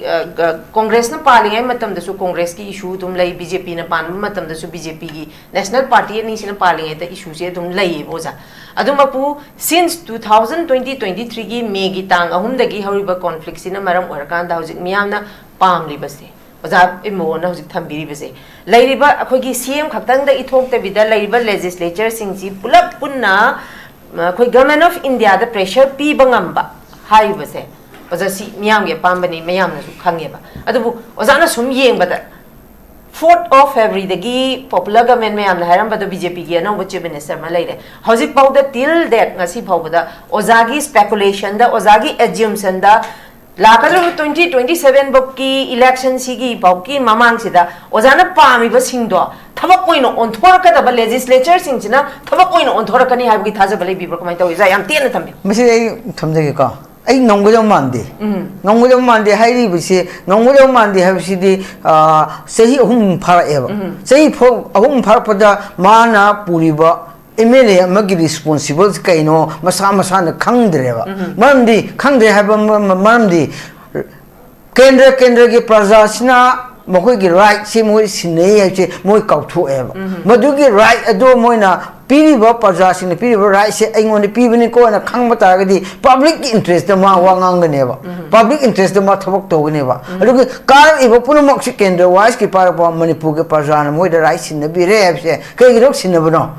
ꯀꯣꯡꯒ꯭ꯔꯦꯁꯅ ꯄꯥꯜꯂꯤꯉꯩ ꯃꯇꯝꯗꯁꯨ ꯀꯣꯡꯒ꯭ꯔꯦꯁꯀꯤ ꯏꯁꯨ ꯑꯗꯨꯝ ꯂꯩ, ꯕꯤ ꯖꯦ ꯄꯤꯅ ꯄꯥꯟꯕ ꯃꯇꯝꯗꯁꯨ ꯕꯤ ꯖꯦ ꯄꯤꯒꯤ, ꯅꯦꯁꯅꯦꯜ ꯄꯥꯔꯇꯤ ꯑꯅꯤꯁꯤꯅ ꯄꯥꯜꯂꯤꯉꯩꯗ ꯏꯁꯨꯁꯦ ꯑꯗꯨꯝ ꯂꯩꯌꯦꯕ ꯑꯣꯖꯥ꯫ ꯑꯗꯨꯃꯛꯄꯨ since two thousand twenty twenty ꯊ꯭ꯔꯤꯒꯤ ꯃꯦꯒꯤ ꯇꯥꯡ ꯑꯍꯨꯝꯗꯒꯤ ꯍꯧꯔꯤꯕ ꯀꯣꯟꯐ꯭ꯂꯤꯛꯁꯤꯅ ꯃꯔꯝ ꯑꯣꯏꯔꯀꯥꯟꯗ ꯍꯧꯖꯤꯛ ꯃꯤꯌꯥꯝꯅ ꯄꯥꯝꯂꯤꯕꯁꯦ, ꯑꯣꯖꯥ ꯏꯃꯣꯅ ꯍꯧꯖꯤꯛ ꯊꯝꯕꯤꯔꯤꯕꯁꯦ, ꯂꯩꯔꯤꯕ ꯑꯩꯈꯣꯏꯒꯤ ꯁꯤ ꯑꯦꯝ ꯈꯛꯇꯪꯗ ꯏꯊꯣꯛꯇꯕꯤꯗ ꯂꯩꯔꯤꯕ ꯂꯦꯖꯤꯁꯂꯦꯆꯔꯁꯤꯡꯁꯤ ꯄꯨꯂꯞ ꯄꯨꯟꯅ, ꯑ, ꯑꯩꯈꯣꯏ ꯒꯚꯔꯟꯃꯦꯟ ꯑꯣꯐ ꯏꯟꯗꯤꯌꯥꯗ ꯄ꯭ꯔꯦꯁꯔ ꯄꯤꯕ ꯉꯝꯕ ꯍꯥꯏꯔꯤꯕꯁꯦ, ꯑꯣꯖꯥ, ꯁꯤ ꯃꯤꯌꯥꯝꯒꯤ ꯑꯄꯥꯝꯕꯅꯤ, ꯃꯌꯥꯝꯅꯁꯨ ꯈꯪꯉꯦꯕ꯫ ꯑꯗꯨꯕꯨ ꯑꯣꯖꯥꯅ ꯁꯨꯝ ꯌꯦꯡꯕꯗ, ꯐꯣꯔꯠ ꯑꯣꯐ ꯐꯦꯕ꯭ꯔꯨꯋꯥꯔꯤꯗꯒꯤ ꯄꯣꯄꯨꯂꯔ ꯒꯚꯔꯟꯃꯦꯟ ꯃꯌꯥꯝꯅ ꯍꯥꯏꯔꯝꯕꯗꯣ ꯕꯤ ꯖꯦ ꯄꯤꯒꯤ ꯑꯅꯧꯕ ꯆꯤꯐ ꯃꯤꯅꯤꯁꯇꯔ ꯑꯃ ꯂꯩꯔꯦ꯫ ꯍꯧꯖꯤꯛꯐꯥꯎꯗ, ꯇꯤꯜ ꯗꯦꯠ, ꯉꯁꯤ ꯐꯥꯎꯕꯗ ꯑꯣꯖꯥꯒꯤ ꯁ꯭ꯄꯦꯀꯨꯂꯦꯁꯟꯗ, ꯑꯣꯖꯥꯒꯤ ꯑꯦꯖ꯭ꯌꯨꯝꯁꯟꯗ ꯂꯥꯛꯀꯗꯧꯔꯤꯕ ꯇ꯭ꯋꯦꯟꯇꯤ ꯇ꯭ꯋꯦꯟꯇꯤ ꯁꯚꯦꯟ ꯐꯥꯎꯀꯤ ꯏꯂꯦꯛꯁꯟꯁꯤꯒꯤ ꯐꯥꯎꯀꯤ ꯃꯃꯥꯡꯁꯤꯗ ꯑꯣꯖꯥꯅ ꯄꯥꯝꯃꯤꯕꯁꯤꯡꯗꯣ ꯊꯕꯛ ꯑꯣꯏꯅ ꯑꯣꯟꯊꯣꯔꯛꯀꯗꯕ ꯂꯦꯖꯤꯁꯂꯦꯆꯔꯁꯤꯡꯁꯤꯅ ꯊꯕꯛ ꯑꯣꯏꯅ ꯑꯣꯟꯊꯣꯔꯛꯀꯅꯤ ꯍꯥꯏꯕꯒꯤ ꯊꯥꯖꯕ ꯂꯩꯕꯤꯕ꯭ꯔꯥ? ꯀꯃꯥꯏꯅ ꯇꯧꯏ? ꯑꯣꯖꯥ, ꯌꯥꯝ ꯇꯦꯟꯅ ꯊꯝꯕꯤꯌꯨ꯫ ꯃꯁꯤꯗꯤ ꯑꯩ ꯊꯝꯖꯒꯦꯀꯣ꯫ ꯑꯩ ꯉꯝꯒꯗꯕ ꯃꯥꯟꯗꯦ꯫ ꯎꯝ꯫ ꯉꯝꯒꯗꯕ ꯃꯥꯟꯗꯦ ꯍꯥꯏꯔꯤꯕꯁꯤ, ꯉꯝꯒꯗꯕ ꯃꯥꯟꯗꯦ ꯍꯥꯏꯕꯁꯤꯗꯤ, ꯑ, ꯆꯍꯤ ꯑꯍꯨꯝ ꯐꯥꯔꯛꯑꯦꯕ꯫ ꯎꯝ꯫ ꯆꯍꯤ ꯐ-, ꯑꯍꯨꯝ ꯐꯥꯔꯛꯄꯗ ꯃꯥꯅ ꯄꯨꯔꯤꯕ ꯑꯦꯝ ꯑꯦꯜ ꯑꯦ ꯑꯃꯒꯤ ꯔꯤꯁꯄꯣꯟꯁꯤꯕꯜꯁꯤ ꯀꯩꯅꯣ ꯃꯁꯥ ꯃꯁꯥꯅ ꯈꯪꯗ꯭ꯔꯦꯕ꯫ ꯎꯝ꯫ ꯃꯔꯝꯗꯤ, ꯈꯪꯗ꯭ꯔꯦ ꯍꯥꯏꯕ ꯃ-, ꯃ-, ꯃꯔꯝꯗꯤ ꯀꯦꯟꯗ꯭ꯔ, ꯀꯦꯟꯗ꯭ꯔꯒꯤ ꯄ꯭ꯔꯖꯥꯁꯤꯅ ꯃꯈꯣꯏꯒꯤ ꯔꯥꯏꯠꯁꯤ ꯃꯣꯏ ꯁꯤꯟꯅꯩ ꯍꯥꯏꯕꯁꯦ ꯃꯣꯏ ꯀꯥꯎꯊꯣꯛꯑꯦꯕ꯫ ꯎꯝ꯫ ꯃꯗꯨꯒꯤ ꯔꯥꯏꯠ ꯑꯗꯨ ꯃꯣꯏꯅ ꯄꯤꯔꯤꯕ, ꯄ꯭ꯔꯖꯥꯁꯤꯡꯅ ꯄꯤꯔꯤꯕ ꯔꯥꯏꯠꯁꯦ ꯑꯩꯉꯣꯟꯗ ꯄꯤꯕꯅꯤꯀꯣꯅ ꯈꯪꯕ ꯇꯥꯔꯒꯗꯤ ꯄꯕ꯭ꯂꯤꯛꯀꯤ ꯏꯟꯇꯔꯦꯁꯇ ꯃꯥ ꯋꯥ ꯉꯥꯡꯒꯅꯦꯕ꯫ ꯎꯝ꯫ ꯄꯕ꯭ꯂꯤꯛ ꯏꯟꯇꯔꯦꯁꯇ ꯃꯥ ꯊꯕꯛ ꯇꯧꯒꯅꯦꯕ꯫ ꯎꯝ꯫ ꯑꯗꯨꯒ ꯀꯥꯔꯛꯏꯕ ꯄꯨꯝꯅꯃꯛꯁꯤ ꯀꯦꯟꯗ꯭ꯔ ꯋꯥꯏꯁꯀꯤ ꯄꯥꯏꯔꯛꯄ ꯃꯅꯤꯄꯨꯔꯒꯤ ꯄ꯭ꯔꯖꯥꯅ ꯃꯣꯏꯗ ꯔꯥꯏꯠ ꯁꯤꯟꯅꯕꯤꯔꯦ ꯍꯥꯏꯕꯁꯦ ꯀꯩꯒꯤꯅꯣ ꯁꯤꯟꯅꯕꯅꯣ?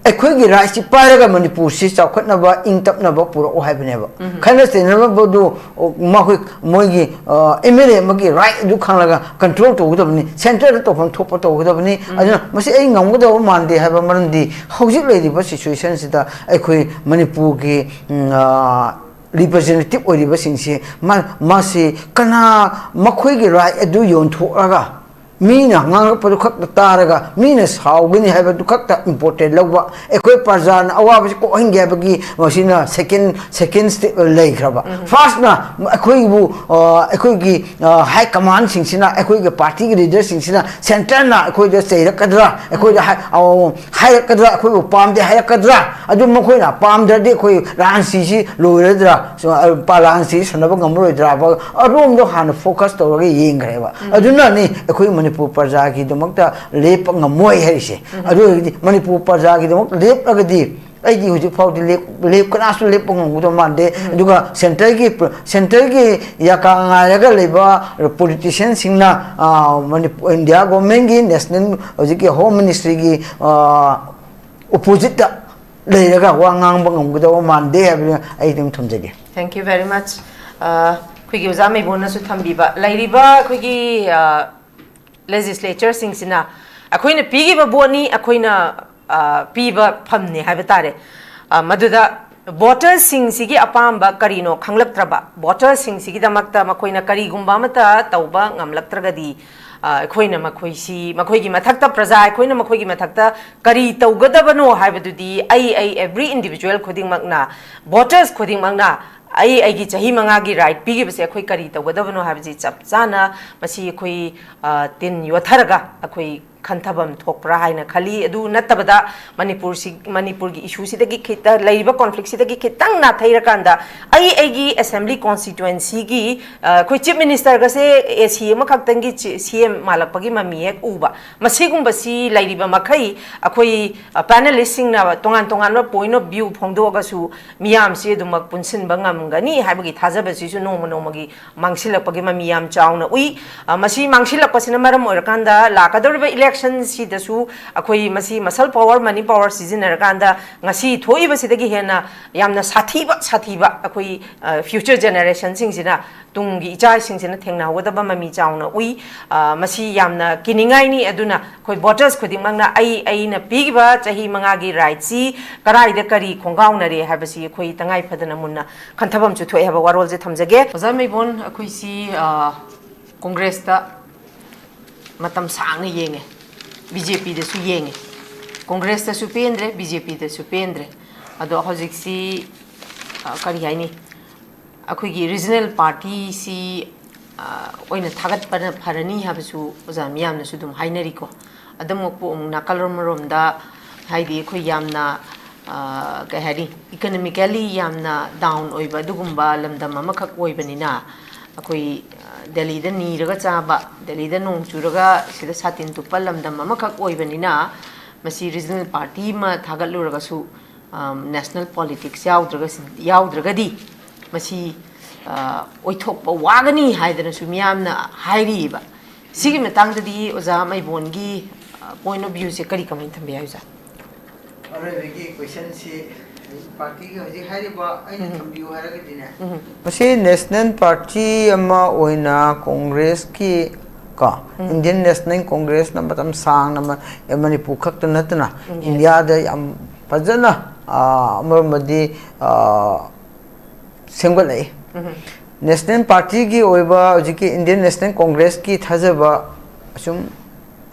ꯑꯩꯈꯣꯏꯒꯤ ꯔꯥꯏꯠꯁꯤ ꯄꯥꯏꯔꯒ ꯃꯅꯤꯄꯨꯔꯁꯤ ꯆꯥꯎꯈꯠꯅꯕ, ꯏꯪ ꯇꯞꯅꯕ ꯄꯨꯔꯛꯎ ꯍꯥꯏꯕꯅꯦꯕ꯫ ꯎꯝ꯫ ꯈꯠꯅ ꯆꯩꯅꯕꯗꯨ, ꯑꯣ, ꯃꯈꯣꯏ, ꯃꯣꯏꯒꯤ, ꯑ, ꯑꯦꯝ ꯑꯦꯜ ꯑꯦ ꯑꯃꯒꯤ ꯔꯥꯏꯠ ꯑꯗꯨ ꯈꯪꯂꯒ ꯀꯟꯇ꯭ꯔꯣꯜ ꯇꯧꯒꯗꯕꯅꯤ, ꯁꯦꯟꯇꯔꯗ ꯇꯧꯐꯝ ꯊꯣꯛꯄ ꯇꯧꯒꯗꯕꯅꯤ꯫ ꯎꯝ꯫ ꯑꯗꯨꯅ ꯃꯁꯤ ꯑꯩ ꯉꯝꯒꯗꯕ ꯃꯥꯟꯗꯦ ꯍꯥꯏꯕ ꯃꯔꯝꯗꯤ ꯍꯧꯖꯤꯛ ꯂꯩꯔꯤꯕ ꯁꯤꯆꯨꯋꯦꯁꯟꯁꯤꯗ ꯑꯩꯈꯣꯏ ꯃꯅꯤꯄꯨꯔꯒꯤ, ꯎꯝ, ꯑ, ꯔꯤꯄ꯭ꯔꯖꯦꯟꯇꯦꯇꯤꯚ ꯑꯣꯏꯔꯤꯕꯁꯤꯡꯁꯤ ꯃꯥ-, ꯃꯥꯁꯤ ꯀꯅꯥ, ꯃꯈꯣꯏꯒꯤ ꯔꯥꯏꯠ ꯑꯗꯨ ꯌꯣꯟꯊꯣꯛꯂꯒ ꯃꯤꯅ ꯉꯥꯡꯂꯛꯄꯗꯨ ꯈꯛꯇ ꯇꯥꯔꯒ ꯃꯤꯅ ꯁꯥꯎꯒꯅꯤ ꯍꯥꯏꯕꯗꯨ ꯈꯛꯇ ꯏꯝꯄꯣꯔꯇꯦꯟ ꯂꯧꯕ, ꯑꯩꯈꯣꯏ ꯄ꯭ꯔꯖꯥꯅ ꯑꯋꯥꯕꯁꯤ ꯀꯣꯛꯍꯟꯒꯦ ꯍꯥꯏꯕꯒꯤ ꯃꯁꯤꯅ ꯁꯦꯀꯦꯟ, ꯁꯦꯀꯦꯟ ꯁ꯭ꯇꯦꯞ ꯂꯩꯈ꯭ꯔꯕ꯫ ꯎꯝ꯫ ꯐꯥꯔꯁꯅ ꯑꯩꯈꯣꯏꯕꯨ, ꯑ, ꯑꯩꯈꯣꯏꯒꯤ, ꯑ, ꯍꯥꯏ ꯀꯃꯥꯟꯁꯤꯡꯁꯤꯅ, ꯑꯩꯈꯣꯏꯒꯤ ꯄꯥꯔꯇꯤꯒꯤ ꯂꯤꯗꯔꯁꯤꯡꯁꯤꯅ ꯁꯦꯟꯇꯔꯅ ꯑꯩꯈꯣꯏꯗ ꯆꯩꯔꯛꯀꯗ꯭ꯔꯥ, ꯑꯩꯈꯣꯏꯗ ꯍꯥꯏ-, ꯑ, ꯍꯥꯏꯔꯛꯀꯗ꯭ꯔꯥ, ꯑꯩꯈꯣꯏꯕꯨ ꯄꯥꯝꯗꯦ ꯍꯥꯏꯔꯛꯀꯗ꯭ꯔꯥ, ꯑꯗꯨ ꯃꯈꯣꯏꯅ ꯄꯥꯝꯗ꯭ꯔꯗꯤ ꯑꯩꯈꯣꯏ ꯔꯥꯟꯁꯤꯁꯤ ꯂꯣꯏꯔꯗ꯭ꯔꯥ, ꯁ-, ꯑ, ꯄꯥꯂꯥꯟꯁꯤ ꯁꯥꯟꯅꯕ ꯉꯝꯃꯔꯣꯏꯗ꯭ꯔꯥ ꯍꯥꯏꯕ ꯑꯔꯣꯝꯗꯣ ꯍꯥꯟꯅ ꯐꯣꯀꯁ ꯇꯧꯔꯒ ꯌꯦꯡꯈ꯭ꯔꯦꯕ꯫ ꯎꯝ꯫ ꯑꯗꯨꯅꯅꯤ ꯑꯩꯈꯣꯏ ꯃꯅꯤꯄꯨꯔ ꯄ꯭ꯔꯖꯥꯒꯤꯗꯃꯛꯇ ꯂꯦꯞꯄ ꯉꯝꯃꯣꯏ ꯍꯥꯏꯔꯤꯁꯦ꯫ ꯎꯝ꯫ ꯑꯗꯨ ꯑꯣꯏꯔꯒꯗꯤ ꯃꯅꯤꯄꯨꯔ ꯄ꯭ꯔꯖꯥꯒꯤꯗꯃꯛ ꯂꯦꯞꯂꯒꯗꯤ ꯑꯩꯗꯤ ꯍꯧꯖꯤꯛ ꯐꯥꯎꯗꯤ ꯂꯦꯞ-, ꯂꯦꯞ-, ꯀꯅꯥꯁꯨ ꯂꯦꯞꯄ ꯉꯝꯒꯗꯕ ꯃꯥꯟꯗꯦ꯫ ꯎꯝ꯫ ꯑꯗꯨꯒ ꯁꯦꯟꯇꯔꯒꯤ ꯄ꯭ꯔ-, ꯁꯦꯟꯇꯔꯒꯤ ꯌꯥꯀꯥ ꯉꯥꯏꯔꯒ ꯂꯩꯕ ꯄꯣꯂꯤꯇꯤꯁꯤꯌꯟꯁꯤꯡꯅ, ꯑ, ꯃꯅꯤꯄꯨꯔ, ꯏꯟꯗꯤꯌꯥ ꯒꯣꯔꯃꯦꯟꯒꯤ ꯅꯦꯁꯅꯦꯜ ꯍꯧꯖꯤꯛꯀꯤ ꯍꯣꯝ ꯃꯤꯅꯤꯁꯇ꯭ꯔꯤꯒꯤ, ꯑ, ꯑꯣꯄꯣꯖꯤꯠꯇ ꯂꯩꯔꯒ ꯋꯥ ꯉꯥꯡꯕ ꯉꯝꯒꯗꯕ ꯃꯥꯟꯗꯦ ꯍꯥꯏꯕꯗꯨ ꯑꯩ ꯑꯗꯨꯝ ꯊꯝꯖꯒꯦ꯫ Thank you very much꯫ ꯑ, ꯑꯩꯈꯣꯏꯒꯤ ꯑꯣꯖꯥ ꯃꯩꯕꯣꯟꯅꯁꯨ ꯊꯝꯕꯤꯕ, ꯂꯩꯔꯤꯕ ꯑꯩꯈꯣꯏꯒꯤ, ꯑ, ꯂꯦꯖꯤꯁꯂꯦꯆꯔꯁꯤꯡꯁꯤꯅ ꯑꯩꯈꯣꯏꯅ ꯄꯤꯈꯤꯕ ꯚꯣꯠꯅꯤ, ꯑꯩꯈꯣꯏꯅ, ꯑ, ꯄꯤꯕ ꯐꯝꯅꯤ ꯍꯥꯏꯕ ꯇꯥꯔꯦ꯫ ꯑ, ꯃꯗꯨꯗ ꯚꯣꯇꯔꯁꯤꯡꯁꯤꯒꯤ ꯑꯄꯥꯝꯕ ꯀꯔꯤꯅꯣ ꯈꯪꯂꯛꯇ꯭ꯔꯕ, ꯚꯣꯇꯔꯁꯤꯡꯁꯤꯒꯤꯗꯃꯛꯇ ꯃꯈꯣꯏꯅ ꯀꯔꯤꯒꯨꯝꯕ ꯑꯃꯠꯇ ꯇꯧꯕ ꯉꯝꯂꯛꯇ꯭ꯔꯒꯗꯤ, ꯑ, ꯑꯩꯈꯣꯏꯅ ꯃꯈꯣꯏꯁꯤ, ꯃꯈꯣꯏꯒꯤ ꯃꯊꯛꯇ ꯄ꯭ꯔꯖꯥ ꯑꯩꯈꯣꯏꯅ ꯃꯈꯣꯏꯒꯤ ꯃꯊꯛꯇ ꯀꯔꯤ ꯇꯧꯒꯗꯕꯅꯣ ꯍꯥꯏꯕꯗꯨꯗꯤ ꯑꯩ, ꯑꯩ every individual ꯈꯨꯗꯤꯡꯃꯛꯅ, ꯚꯣꯇꯔꯁ ꯈꯨꯗꯤꯡꯃꯛꯅ ꯑꯩ ꯑꯩꯒꯤ ꯆꯍꯤ ꯃꯉꯥꯒꯤ ꯔꯥꯏꯠ ꯄꯤꯈꯤꯕꯁꯦ ꯑꯩꯈꯣꯏ ꯀꯔꯤ ꯇꯧꯒꯗꯕꯅꯣ ꯍꯥꯏꯕꯁꯤ ꯆꯞ ꯆꯥꯅ ꯃꯁꯤ ꯑꯩꯈꯣꯏ, ꯑ, ꯇꯤꯟ ꯌꯣꯠꯊꯔꯒ ꯑꯩꯈꯣꯏ ꯈꯟꯊꯐꯝ ꯊꯣꯛꯄ꯭ꯔꯥ ꯍꯥꯏꯅ ꯈꯜꯂꯤ꯫ ꯑꯗꯨ ꯅꯠꯇꯕꯗ ꯃꯅꯤꯄꯨꯔꯁꯤ, ꯃꯅꯤꯄꯨꯔꯒꯤ ꯏꯁꯨꯁꯤꯗꯒꯤ ꯈꯤꯇ, ꯂꯩꯔꯤꯕ ꯀꯣꯟꯐ꯭ꯂꯤꯛꯁꯤꯗꯒꯤ ꯈꯤꯇꯪ ꯅꯥꯊꯩꯔꯀꯥꯟꯗ ꯑꯩ ꯑꯩꯒꯤ ꯑꯦꯁꯦꯝꯕ꯭ꯂꯤ ꯀꯣꯟꯁꯇꯤꯇ꯭ꯋꯦꯟꯁꯤꯒꯤ, ꯑ, ꯑꯩꯈꯣꯏ ꯆꯤꯐ ꯃꯤꯅꯤꯁꯇꯔꯒꯁꯦ ꯑꯦ ꯁꯤ ꯑꯃꯈꯛꯇꯪꯒꯤ ꯆꯤ-, ꯁꯤ ꯑꯦꯝ ꯃꯥꯜꯂꯛꯄꯒꯤ ꯃꯃꯤ ꯍꯦꯛ ꯎꯕ, ꯃꯁꯤꯒꯨꯝꯕꯁꯤ ꯂꯩꯔꯤꯕ ꯃꯈꯩ ꯑꯩꯈꯣꯏ, ꯑ, ꯄꯦꯅꯦꯂꯤꯁꯁꯤꯡꯅ ꯇꯣꯉꯥꯟ ꯇꯣꯉꯥꯟꯕ ꯄꯣꯏꯟ ꯑꯣꯐ ꯚ꯭ꯌꯨ ꯐꯣꯡꯗꯣꯛꯑꯒꯁꯨ ꯃꯤꯌꯥꯝꯁꯤ ꯑꯗꯨꯃꯛ ꯄꯨꯟꯁꯤꯟꯕ ꯉꯝꯒꯅꯤ ꯍꯥꯏꯕꯒꯤ ꯊꯥꯖꯕꯁꯤꯁꯨ ꯅꯣꯡꯃ ꯅꯣꯡꯃꯒꯤ ꯃꯥꯡꯁꯤꯜꯂꯛꯄꯒꯤ ꯃꯃꯤ ꯌꯥꯝ ꯆꯥꯎꯅ ꯎꯏ꯫ ꯑ, ꯃꯁꯤ ꯃꯥꯡꯁꯤꯜꯂꯛꯄꯁꯤꯅ ꯃꯔꯝ ꯑꯣꯏꯔꯀꯥꯟꯗ ꯂꯥꯛꯀꯗꯧꯔꯤꯕ ꯏꯂꯦꯛꯁꯟꯁꯤꯗꯁꯨ ꯑꯩꯈꯣꯏ ꯃꯁꯤ ꯃꯁꯜ ꯄꯋꯥꯔ, ꯃꯅꯤ ꯄꯋꯥꯔ ꯁꯤꯖꯤꯟꯅꯔꯀꯥꯟꯗ ꯉꯁꯤ ꯊꯣꯛꯏꯕꯁꯤꯗꯒꯤ ꯍꯦꯟꯅ ꯌꯥꯝꯅ ꯁꯥꯊꯤꯕ, ꯁꯥꯊꯤꯕ ꯑꯩꯈꯣꯏ, ꯑ, ꯐ꯭ꯌꯨꯆꯔ ꯖꯦꯅꯦꯔꯦꯁꯟꯁꯤꯡꯁꯤꯅ, ꯇꯨꯡꯒꯤ ꯏꯆꯥꯁꯤꯡꯁꯤꯅ ꯊꯦꯡꯅꯍꯧꯒꯗꯕ ꯃꯃꯤ ꯆꯥꯎꯅ ꯎꯏ꯫ ꯑ, ꯃꯁꯤ ꯌꯥꯝꯅ ꯀꯤꯅꯤꯡꯉꯥꯏꯅꯤ꯫ ꯑꯗꯨꯅ ꯑꯩꯈꯣꯏ ꯚꯣꯇꯔꯁ ꯈꯨꯗꯤꯡꯃꯛꯅ ꯑꯩ, ꯑꯩꯅ ꯄꯤꯈꯤꯕ ꯆꯍꯤ ꯃꯉꯥꯒꯤ ꯔꯥꯏꯠꯁꯤ ꯀꯗꯥꯏꯗ ꯀꯔꯤ ꯈꯣꯡꯒꯥꯎꯅꯔꯦ ꯍꯥꯏꯕꯁꯤ ꯑꯩꯈꯣꯏ ꯇꯉꯥꯏ ꯐꯗꯅ ꯃꯨꯟꯅ ꯈꯟꯊꯐꯝꯁꯨ ꯊꯣꯛꯑꯦ ꯍꯥꯏꯕ ꯋꯥꯔꯣꯜꯁꯦ ꯊꯝꯖꯒꯦ꯫ ꯑꯣꯖꯥ ꯃꯩꯕꯣꯟ, ꯑꯩꯈꯣꯏꯁꯤ, ꯑ, ꯀꯣꯡꯒ꯭ꯔꯦꯁꯇ ꯃꯇꯝ ꯁꯥꯡꯅ ꯌꯦꯡꯉꯦ, ꯕꯤ ꯖꯦ ꯄꯤꯗꯁꯨ ꯌꯦꯡꯉꯦ, ꯀꯣꯡꯒ꯭ꯔꯦꯁꯇꯁꯨ ꯄꯦꯟꯗ꯭ꯔꯦ, ꯕꯤ ꯖꯦ ꯄꯤꯗꯁꯨ ꯄꯦꯟꯗ꯭ꯔꯦ꯫ ꯑꯗꯣ ꯍꯧꯖꯤꯛꯁꯤ, ꯑ, ꯀꯔꯤ ꯍꯥꯏꯅꯤ, ꯑꯩꯈꯣꯏꯒꯤ ꯔꯤꯖꯅꯦꯜ ꯄꯥꯔꯇꯤꯁꯤ, ꯑ, ꯑꯣꯏꯅ ꯊꯥꯒꯠꯄꯅ ꯐꯔꯅꯤ ꯍꯥꯏꯕꯁꯨ ꯑꯣꯖꯥ ꯃꯤꯌꯥꯝꯅꯁꯨ ꯑꯗꯨꯝ ꯍꯥꯏꯅꯔꯤꯀꯣ꯫ ꯑꯗꯨꯃꯛꯄꯨ ꯑꯃꯨꯛ ꯅꯥꯀꯜ ꯑꯃꯔꯣꯝꯗ, ꯍꯥꯏꯗꯤ ꯑꯩꯈꯣꯏ ꯌꯥꯝꯅ, ꯑ, ꯀꯩ ꯍꯥꯏꯅꯤ, ꯏꯀꯅꯃꯤꯀꯦꯜꯂꯤ ꯌꯥꯝꯅ ꯗꯥꯎꯟ ꯑꯣꯏꯕ ꯑꯗꯨꯒꯨꯝꯕ ꯂꯝꯗꯝ ꯑꯃꯈꯛ ꯑꯣꯏꯕꯅꯤꯅ, ꯑꯩꯈꯣꯏ, ꯑ, ꯗꯦꯜꯂꯤꯗ ꯅꯤꯔꯒ ꯆꯥꯕ, ꯗꯦꯜꯂꯤꯗ ꯅꯣꯡ ꯆꯨꯔꯒ ꯁꯤꯗ ꯁꯥꯇꯤꯟ ꯇꯨꯞꯄ ꯂꯝꯗꯝ ꯑꯃꯈꯛ ꯑꯣꯏꯕꯅꯤꯅ, ꯃꯁꯤ ꯔꯤꯖꯅꯦꯜ ꯄꯥꯔꯇꯤ ꯑꯃ ꯊꯥꯒꯠꯂꯨꯔꯒꯁꯨ, ꯑꯝ, ꯅꯦꯁꯅꯦꯜ ꯄꯣꯂꯤꯇꯤꯛꯁ ꯌꯥꯎꯗ꯭ꯔꯒꯁꯤ, ꯌꯥꯎꯗ꯭ꯔꯒꯗꯤ ꯃꯁꯤ, ꯑ, ꯑꯣꯏꯊꯣꯛꯄ ꯋꯥꯒꯅꯤ ꯍꯥꯏꯗꯅꯁꯨ ꯃꯤꯌꯥꯝꯅ ꯍꯥꯏꯔꯤꯕ꯫ ꯁꯤꯒꯤ ꯃꯇꯥꯡꯗꯗꯤ ꯑꯣꯖꯥ ꯃꯩꯕꯣꯟꯒꯤ, ꯑ, ꯄꯣꯏꯟ ꯑꯣꯐ ꯚ꯭ꯌꯨꯁꯦ ꯀꯔꯤ, ꯀꯃꯥꯏꯅ ꯊꯝꯕꯤ ꯌꯥꯏ, ꯑꯣꯖꯥ? ꯑꯔꯣꯏꯕꯒꯤ ꯀꯣꯏꯁꯟꯁꯤ ꯄꯥꯔꯇꯤꯒꯤ ꯍꯧꯖꯤꯛ ꯍꯥꯏꯔꯤꯕ ꯑꯩꯅ ꯎꯝ꯫ ꯊꯝꯕꯤꯌꯨ ꯍꯥꯏꯔꯒꯗꯤꯅꯦ, ꯎꯝ꯫ ꯃꯁꯤ ꯅꯦꯁꯅꯦꯜ ꯄꯥꯔꯇꯤ ꯑꯃ ꯑꯣꯏꯅ ꯀꯣꯡꯒ꯭ꯔꯦꯁꯀꯤ, ꯀꯣ, ꯎꯝ꯫ ꯏꯟꯗꯤꯌꯟ ꯅꯦꯁꯅꯦꯜ ꯀꯣꯡꯒ꯭ꯔꯦꯁꯅ ꯃꯇꯝ ꯁꯥꯡꯅ ꯃ-, ꯃꯅꯤꯄꯨꯔ ꯈꯛꯇ ꯅꯠꯇꯅ ꯎꯝ, yes꯫ ꯏꯟꯗꯤꯌꯥꯗ ꯌꯥꯝ ꯐꯖꯅ ꯑꯃꯔꯣꯝꯗꯗꯤ ꯁꯦꯝꯒꯠꯂꯛꯏ꯫ ꯅꯦꯁꯅꯦꯜ ꯄꯥꯔꯇꯤꯒꯤ ꯑꯣꯏꯕ ꯍꯧꯖꯤꯛꯀꯤ ꯏꯟꯗꯤꯌꯟ ꯅꯦꯁꯅꯦꯜ ꯀꯣꯡꯒ꯭ꯔꯦꯁꯀꯤ ꯊꯥꯖꯕ ꯑꯁꯨꯝ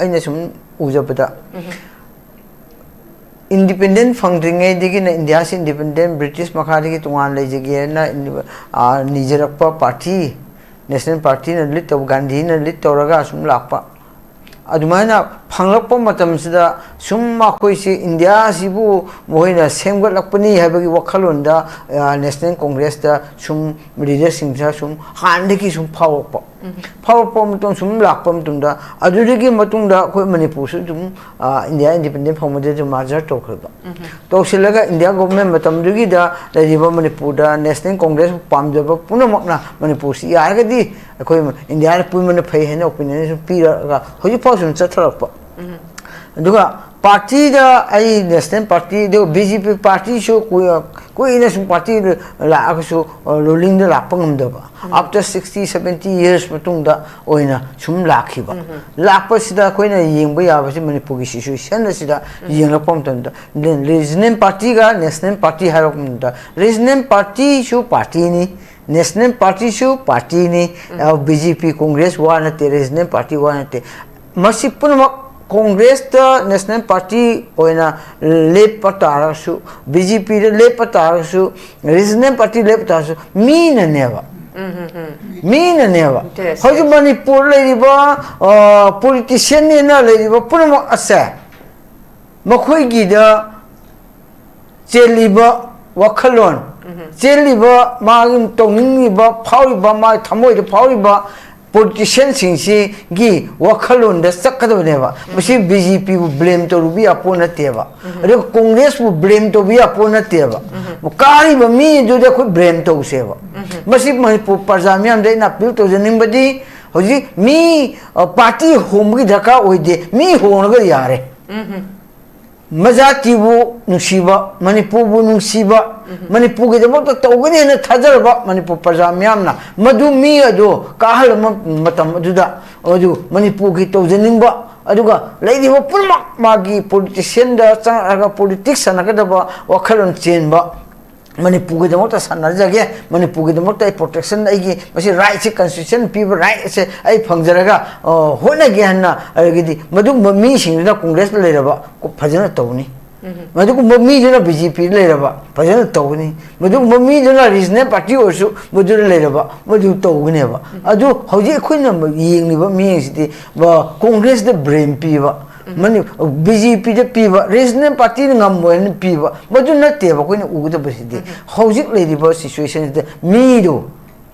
ꯑꯩꯅ ꯁꯨꯝ ꯎꯖꯕꯗ, ꯏꯟꯗꯤꯄꯦꯟꯗꯦꯟ ꯐꯪꯗ꯭ꯔꯤꯉꯩꯗꯒꯤꯅ ꯏꯟꯗꯤꯌꯥꯁꯤ ꯏꯟꯗꯤꯄꯦꯟꯗꯦꯟ, ꯕ꯭ꯔꯤꯇꯤꯁ ꯃꯈꯥꯗꯒꯤ ꯇꯣꯉꯥꯟ ꯂꯩꯖꯒꯦꯅ ꯅꯤꯖꯔꯛꯄ ꯄꯥꯔꯇꯤ, ꯅꯦꯁꯅꯦꯜ ꯄꯥꯔꯇꯤꯅ ꯂꯤꯠ ꯇꯧꯕ, ꯒꯥꯟꯙꯤꯅ ꯂꯤꯠ ꯇꯧꯔꯒ ꯑꯁꯨꯝ ꯂꯥꯛꯄ꯫ ꯑꯗꯨꯃꯥꯏꯅ ꯐꯪꯂꯛꯄ ꯃꯇꯝꯁꯤꯗ ꯁꯨꯝ ꯑꯩꯈꯣꯏꯁꯤ ꯏꯟꯗꯤꯌꯥꯁꯤꯕꯨ ꯃꯈꯣꯏꯅ ꯁꯦꯝꯒꯠꯂꯛꯄꯅꯤ ꯍꯥꯏꯕꯒꯤ ꯋꯥꯈꯜꯂꯣꯟꯗ ꯅꯦꯁꯅꯦꯜ ꯀꯣꯡꯒ꯭ꯔꯦꯁꯇ ꯁꯨꯝ ꯂꯤꯗꯔꯁꯤꯡꯁꯤꯅ ꯁꯨꯝ ꯍꯥꯟꯅꯗꯒꯤ ꯁꯨꯝ ꯐꯥꯎꯔꯛꯄ꯫ ꯐꯥꯎꯔꯛꯄ ꯃꯇꯨꯡ ꯁꯨꯝ ꯂꯥꯛꯄ ꯃꯇꯨꯡꯗ, ꯑꯗꯨꯗꯒꯤ ꯃꯇꯨꯡꯗ ꯑꯩꯈꯣꯏ ꯃꯅꯤꯄꯨꯔꯁꯨ ꯑꯗꯨꯝ ꯏꯟꯗꯤꯌꯥ ꯏꯟꯗꯤꯄꯦꯟꯗꯦꯟ ꯐꯪꯕꯗꯒꯤ ꯑꯗꯨꯝ ꯃꯥꯔꯖꯔ ꯇꯧꯈ꯭ꯔꯤꯕ꯫ ꯇꯧꯁꯤꯜꯂꯒ ꯏꯟꯗꯤꯌꯥ ꯒꯣꯚꯔꯟꯃꯦꯟ ꯃꯇꯝꯗꯨꯒꯤꯗ ꯂꯩꯔꯤꯕ ꯃꯅꯤꯄꯨꯔꯗ ꯅꯦꯁꯅꯦꯜ ꯀꯣꯡꯒ꯭ꯔꯦꯁ ꯄꯥꯝꯖꯕ ꯄꯨꯝꯅꯃꯛꯅ ꯃꯅꯤꯄꯨꯔꯁꯤ ꯌꯥꯔꯒꯗꯤ ꯑꯩꯈꯣꯏ ꯏꯟꯗꯤꯌꯥꯗ ꯄꯨꯟꯕꯅ ꯐꯩ ꯍꯥꯏꯅ ꯑꯣꯄꯤꯅꯤꯌꯟ ꯁꯨꯝ ꯄꯤꯔꯒ ꯍꯧꯖꯤꯛꯐꯥꯎ ꯁꯨꯝ ꯆꯠꯊꯔꯛꯄ꯫ ꯑꯗꯨꯒ ꯄꯥꯔꯇꯤꯗ ꯑꯩ ꯅꯦꯁꯅꯦꯜ ꯄꯥꯔꯇꯤ, ꯑꯗꯨꯒ ꯕꯤ ꯖꯦ ꯄꯤ ꯄꯥꯔꯇꯤꯁꯨ ꯀꯨꯏ-, ꯀꯨꯏꯅ ꯁꯨꯝ ꯄꯥꯔꯇꯤ ꯂꯥꯛꯑꯒꯁꯨ ꯔꯨꯂꯤꯡꯗ ꯂꯥꯛꯄ ꯉꯝꯗꯕ꯫ ꯑꯥꯐꯇꯔ ꯁꯤꯛꯁꯇꯤ ꯁꯕꯦꯟꯇꯤ ꯌꯔꯁ ꯃꯇꯨꯡꯗ ꯑꯣꯏꯅ ꯁꯨꯝ ꯂꯥꯛꯈꯤꯕ꯫ ꯂꯥꯛꯄꯁꯤꯗ ꯑꯩꯈꯣꯏꯅ ꯌꯦꯡꯕ ꯌꯥꯕꯁꯤ ꯃꯅꯤꯄꯨꯔꯒꯤ ꯁꯤꯆꯨꯋꯦꯁꯟ ꯑꯁꯤꯗ ꯌꯦꯡꯂꯛꯄ ꯃꯇꯝꯗ, ꯔꯤꯖꯅꯦꯜ ꯄꯥꯔꯇꯤꯒ ꯅꯦꯁꯅꯦꯜ ꯄꯥꯔꯇꯤ ꯍꯥꯏꯔꯛꯄ ꯃꯇꯝꯗ, ꯔꯤꯖꯅꯦꯜ ꯄꯥꯔꯇꯤꯁꯨ ꯄꯥꯔꯇꯤꯅꯤ, ꯅꯦꯁꯅꯦꯜ ꯄꯥꯔꯇꯤꯁꯨ ꯄꯥꯔꯇꯤꯅꯤ꯫ ꯕꯤ ꯖꯦ ꯄꯤ, ꯀꯣꯡꯒ꯭ꯔꯦꯁ ꯋꯥ ꯅꯠꯇꯦ, ꯔꯤꯖꯅꯦꯜ ꯄꯥꯔꯇꯤ ꯋꯥ ꯅꯠꯇꯦ꯫ ꯃꯁꯤ ꯄꯨꯝꯅꯃꯛ ꯀꯣꯡꯒ꯭ꯔꯦꯁꯇ ꯅꯦꯁꯅꯦꯜ ꯄꯥꯔꯇꯤ ꯑꯣꯏꯅ ꯂꯦꯞꯄ ꯇꯥꯔꯒꯁꯨ, ꯕꯤ ꯖꯦ ꯄꯤꯗ ꯂꯦꯞꯄ ꯇꯥꯔꯒꯁꯨ, ꯔꯤꯖꯅꯦꯜ ꯄꯥꯔꯇꯤ ꯂꯦꯞꯄ ꯇꯥꯔꯒꯁꯨ, ꯃꯤꯅꯅꯦꯕ꯫ ꯃꯤꯅꯅꯦꯕ꯫ Yes, ꯍꯧꯖꯤꯛ yes. ꯃꯅꯤꯄꯨꯔ ꯂꯩꯔꯤꯕ ꯄꯣꯂꯤꯇꯤꯁꯤꯌꯟꯅꯦꯅ ꯂꯩꯔꯤꯕ ꯄꯨꯝꯅꯃꯛ ꯑꯁꯦ ꯃꯈꯣꯏꯒꯤꯗ ꯆꯦꯜꯂꯤꯕ ꯋꯥꯈꯜꯂꯣꯟ, ꯆꯦꯜꯂꯤꯕ ꯃꯥꯒꯤ ꯇꯧꯅꯤꯡꯉꯤꯕ, ꯐꯥꯎꯔꯤꯕ, ꯃꯥꯒꯤ ꯊꯃꯣꯏꯗ ꯐꯥꯎꯔꯤꯕ ꯄꯣꯂꯤꯇꯤꯁꯤꯌꯟꯁꯤꯡꯁꯤꯒꯤ ꯋꯥꯈꯜꯂꯣꯟꯗ ꯆꯠꯀꯗꯕꯅꯦꯕ꯫ ꯃꯁꯤ ꯕꯤ ꯖꯦ ꯄꯤꯕꯨ ꯕ꯭ꯂꯦꯝ ꯇꯧꯔꯨꯕ ꯌꯥꯄꯣꯠ ꯅꯠꯇꯦꯕ, ꯑꯗꯨꯒ ꯀꯣꯡꯒ꯭ꯔꯦꯁꯄꯨ ꯕ꯭ꯂꯦꯝ ꯇꯧꯕ ꯌꯥꯄꯣꯠ ꯅꯠꯇꯦꯕ꯫ ꯀꯥꯔꯤꯕ ꯃꯤꯗꯨꯗ ꯑꯩꯈꯣꯏ ꯕ꯭ꯂꯦꯝ ꯇꯧꯁꯦꯕ꯫ ꯃꯁꯤ ꯃꯅꯤꯄꯨꯔ ꯄ꯭ꯔꯖꯥ ꯃꯤꯌꯥꯝꯗ ꯑꯩꯅ ꯑꯄꯤꯜ ꯇꯧꯖꯅꯤꯡꯕꯗꯤ, ꯍꯧꯖꯤꯛ ꯃꯤ, ꯑ, ꯄꯥꯔꯇꯤ ꯍꯣꯡꯕꯒꯤ ꯗꯔꯀꯥꯔ ꯑꯣꯏꯗꯦ, ꯃꯤ ꯍꯣꯡꯂꯒ ꯌꯥꯔꯦ꯫ ꯃꯖꯥꯇꯤꯕꯨ ꯅꯨꯡꯁꯤꯕ, ꯃꯅꯤꯄꯨꯔꯕꯨ ꯅꯨꯡꯁꯤꯕ, ꯃꯅꯤꯄꯨꯔꯒꯤꯗꯃꯛꯇ ꯇꯧꯒꯅꯤ ꯍꯥꯏꯅ ꯊꯥꯖꯔꯕ ꯃꯅꯤꯄꯨꯔ ꯄ꯭ꯔꯖꯥ ꯃꯤꯌꯥꯝꯅ ꯃꯗꯨ ꯃꯤ ꯑꯗꯨ ꯀꯥꯍꯜꯂꯕ ꯃꯇꯝ ꯑꯗꯨꯗ, ꯑꯗꯨ ꯃꯅꯤꯄꯨꯔꯒꯤ ꯇꯧꯖꯅꯤꯡꯕ ꯑꯗꯨꯒ ꯂꯩꯔꯤꯕ ꯄꯨꯝꯅꯃꯛ ꯃꯥꯒꯤ ꯄꯣꯂꯤꯇꯤꯁꯤꯌꯥꯟꯗ ꯆꯪꯉꯛꯑꯒ ꯄꯣꯂꯤꯇꯤꯛꯁ ꯁꯥꯟꯅꯒꯗꯕ ꯋꯥꯈꯜꯂꯣꯟ ꯆꯦꯟꯕ, ꯃꯅꯤꯄꯨꯔꯒꯤꯗꯃꯛꯇ ꯁꯥꯟꯅꯖꯒꯦ, ꯃꯅꯤꯄꯨꯔꯒꯤꯗꯃꯛꯇ ꯑꯩ ꯄ꯭ꯔꯣꯇꯦꯛꯁꯟ, ꯑꯩꯒꯤ ꯃꯁꯤ ꯔꯥꯏꯠꯁꯦ, ꯀꯟꯁꯇꯤꯇ꯭ꯌꯨꯁꯟ ꯄꯤꯕ ꯔꯥꯏꯠꯁꯦ ꯑꯩ ꯐꯪꯖꯔꯒ, ꯑ, ꯍꯣꯠꯅꯒꯦ ꯍꯥꯏꯅ, ꯑꯗꯒꯤꯗꯤ ꯃꯗꯨꯒꯨꯝꯕ ꯃꯤꯁꯤꯡꯗꯨꯅ ꯀꯣꯡꯒ꯭ꯔꯦꯁꯇ ꯂꯩꯔꯕ ꯐꯖꯅ ꯇꯧꯅꯤ꯫ ꯃꯗꯨꯒꯨꯝꯕ ꯃꯤꯗꯨꯅ ꯕꯤ ꯖꯦ ꯄꯤꯗ ꯂꯩꯔꯕ ꯐꯖꯅ ꯇꯧꯒꯅꯤ꯫ ꯃꯗꯨꯒꯨꯝꯕ ꯃꯤꯗꯨꯅ ꯔꯤꯖꯅꯦꯜ ꯄꯥꯔꯇꯤ ꯑꯣꯏꯔꯁꯨ ꯃꯗꯨꯗ ꯂꯩꯔꯕ ꯃꯗꯨ ꯇꯧꯒꯅꯦꯕ꯫ ꯑꯗꯨ ꯍꯧꯖꯤꯛ ꯑꯩꯈꯣꯏꯅ ꯌꯦꯡꯂꯤꯕ ꯃꯤꯁꯤꯗꯤ, ꯕ-, ꯀꯣꯡꯒ꯭ꯔꯦꯁꯇ ꯕ꯭ꯂꯦꯝ ꯄꯤꯕ, ꯃꯅꯤ-, ꯕꯤ ꯖꯦ ꯄꯤꯗ ꯄꯤꯕ, ꯔꯤꯖꯅꯦꯜ ꯄꯥꯔꯇꯤꯅ ꯉꯝꯃꯣꯏꯅ ꯄꯤꯕ, ꯃꯗꯨ ꯅꯠꯇꯦꯕ ꯑꯩꯈꯣꯏꯅ ꯎꯒꯗꯕꯁꯤꯗꯤ꯫ ꯍꯧꯖꯤꯛ ꯂꯩꯔꯤꯕ ꯁꯤꯆꯨꯋꯦꯁꯟꯁꯤꯗ ꯃꯤꯗꯨ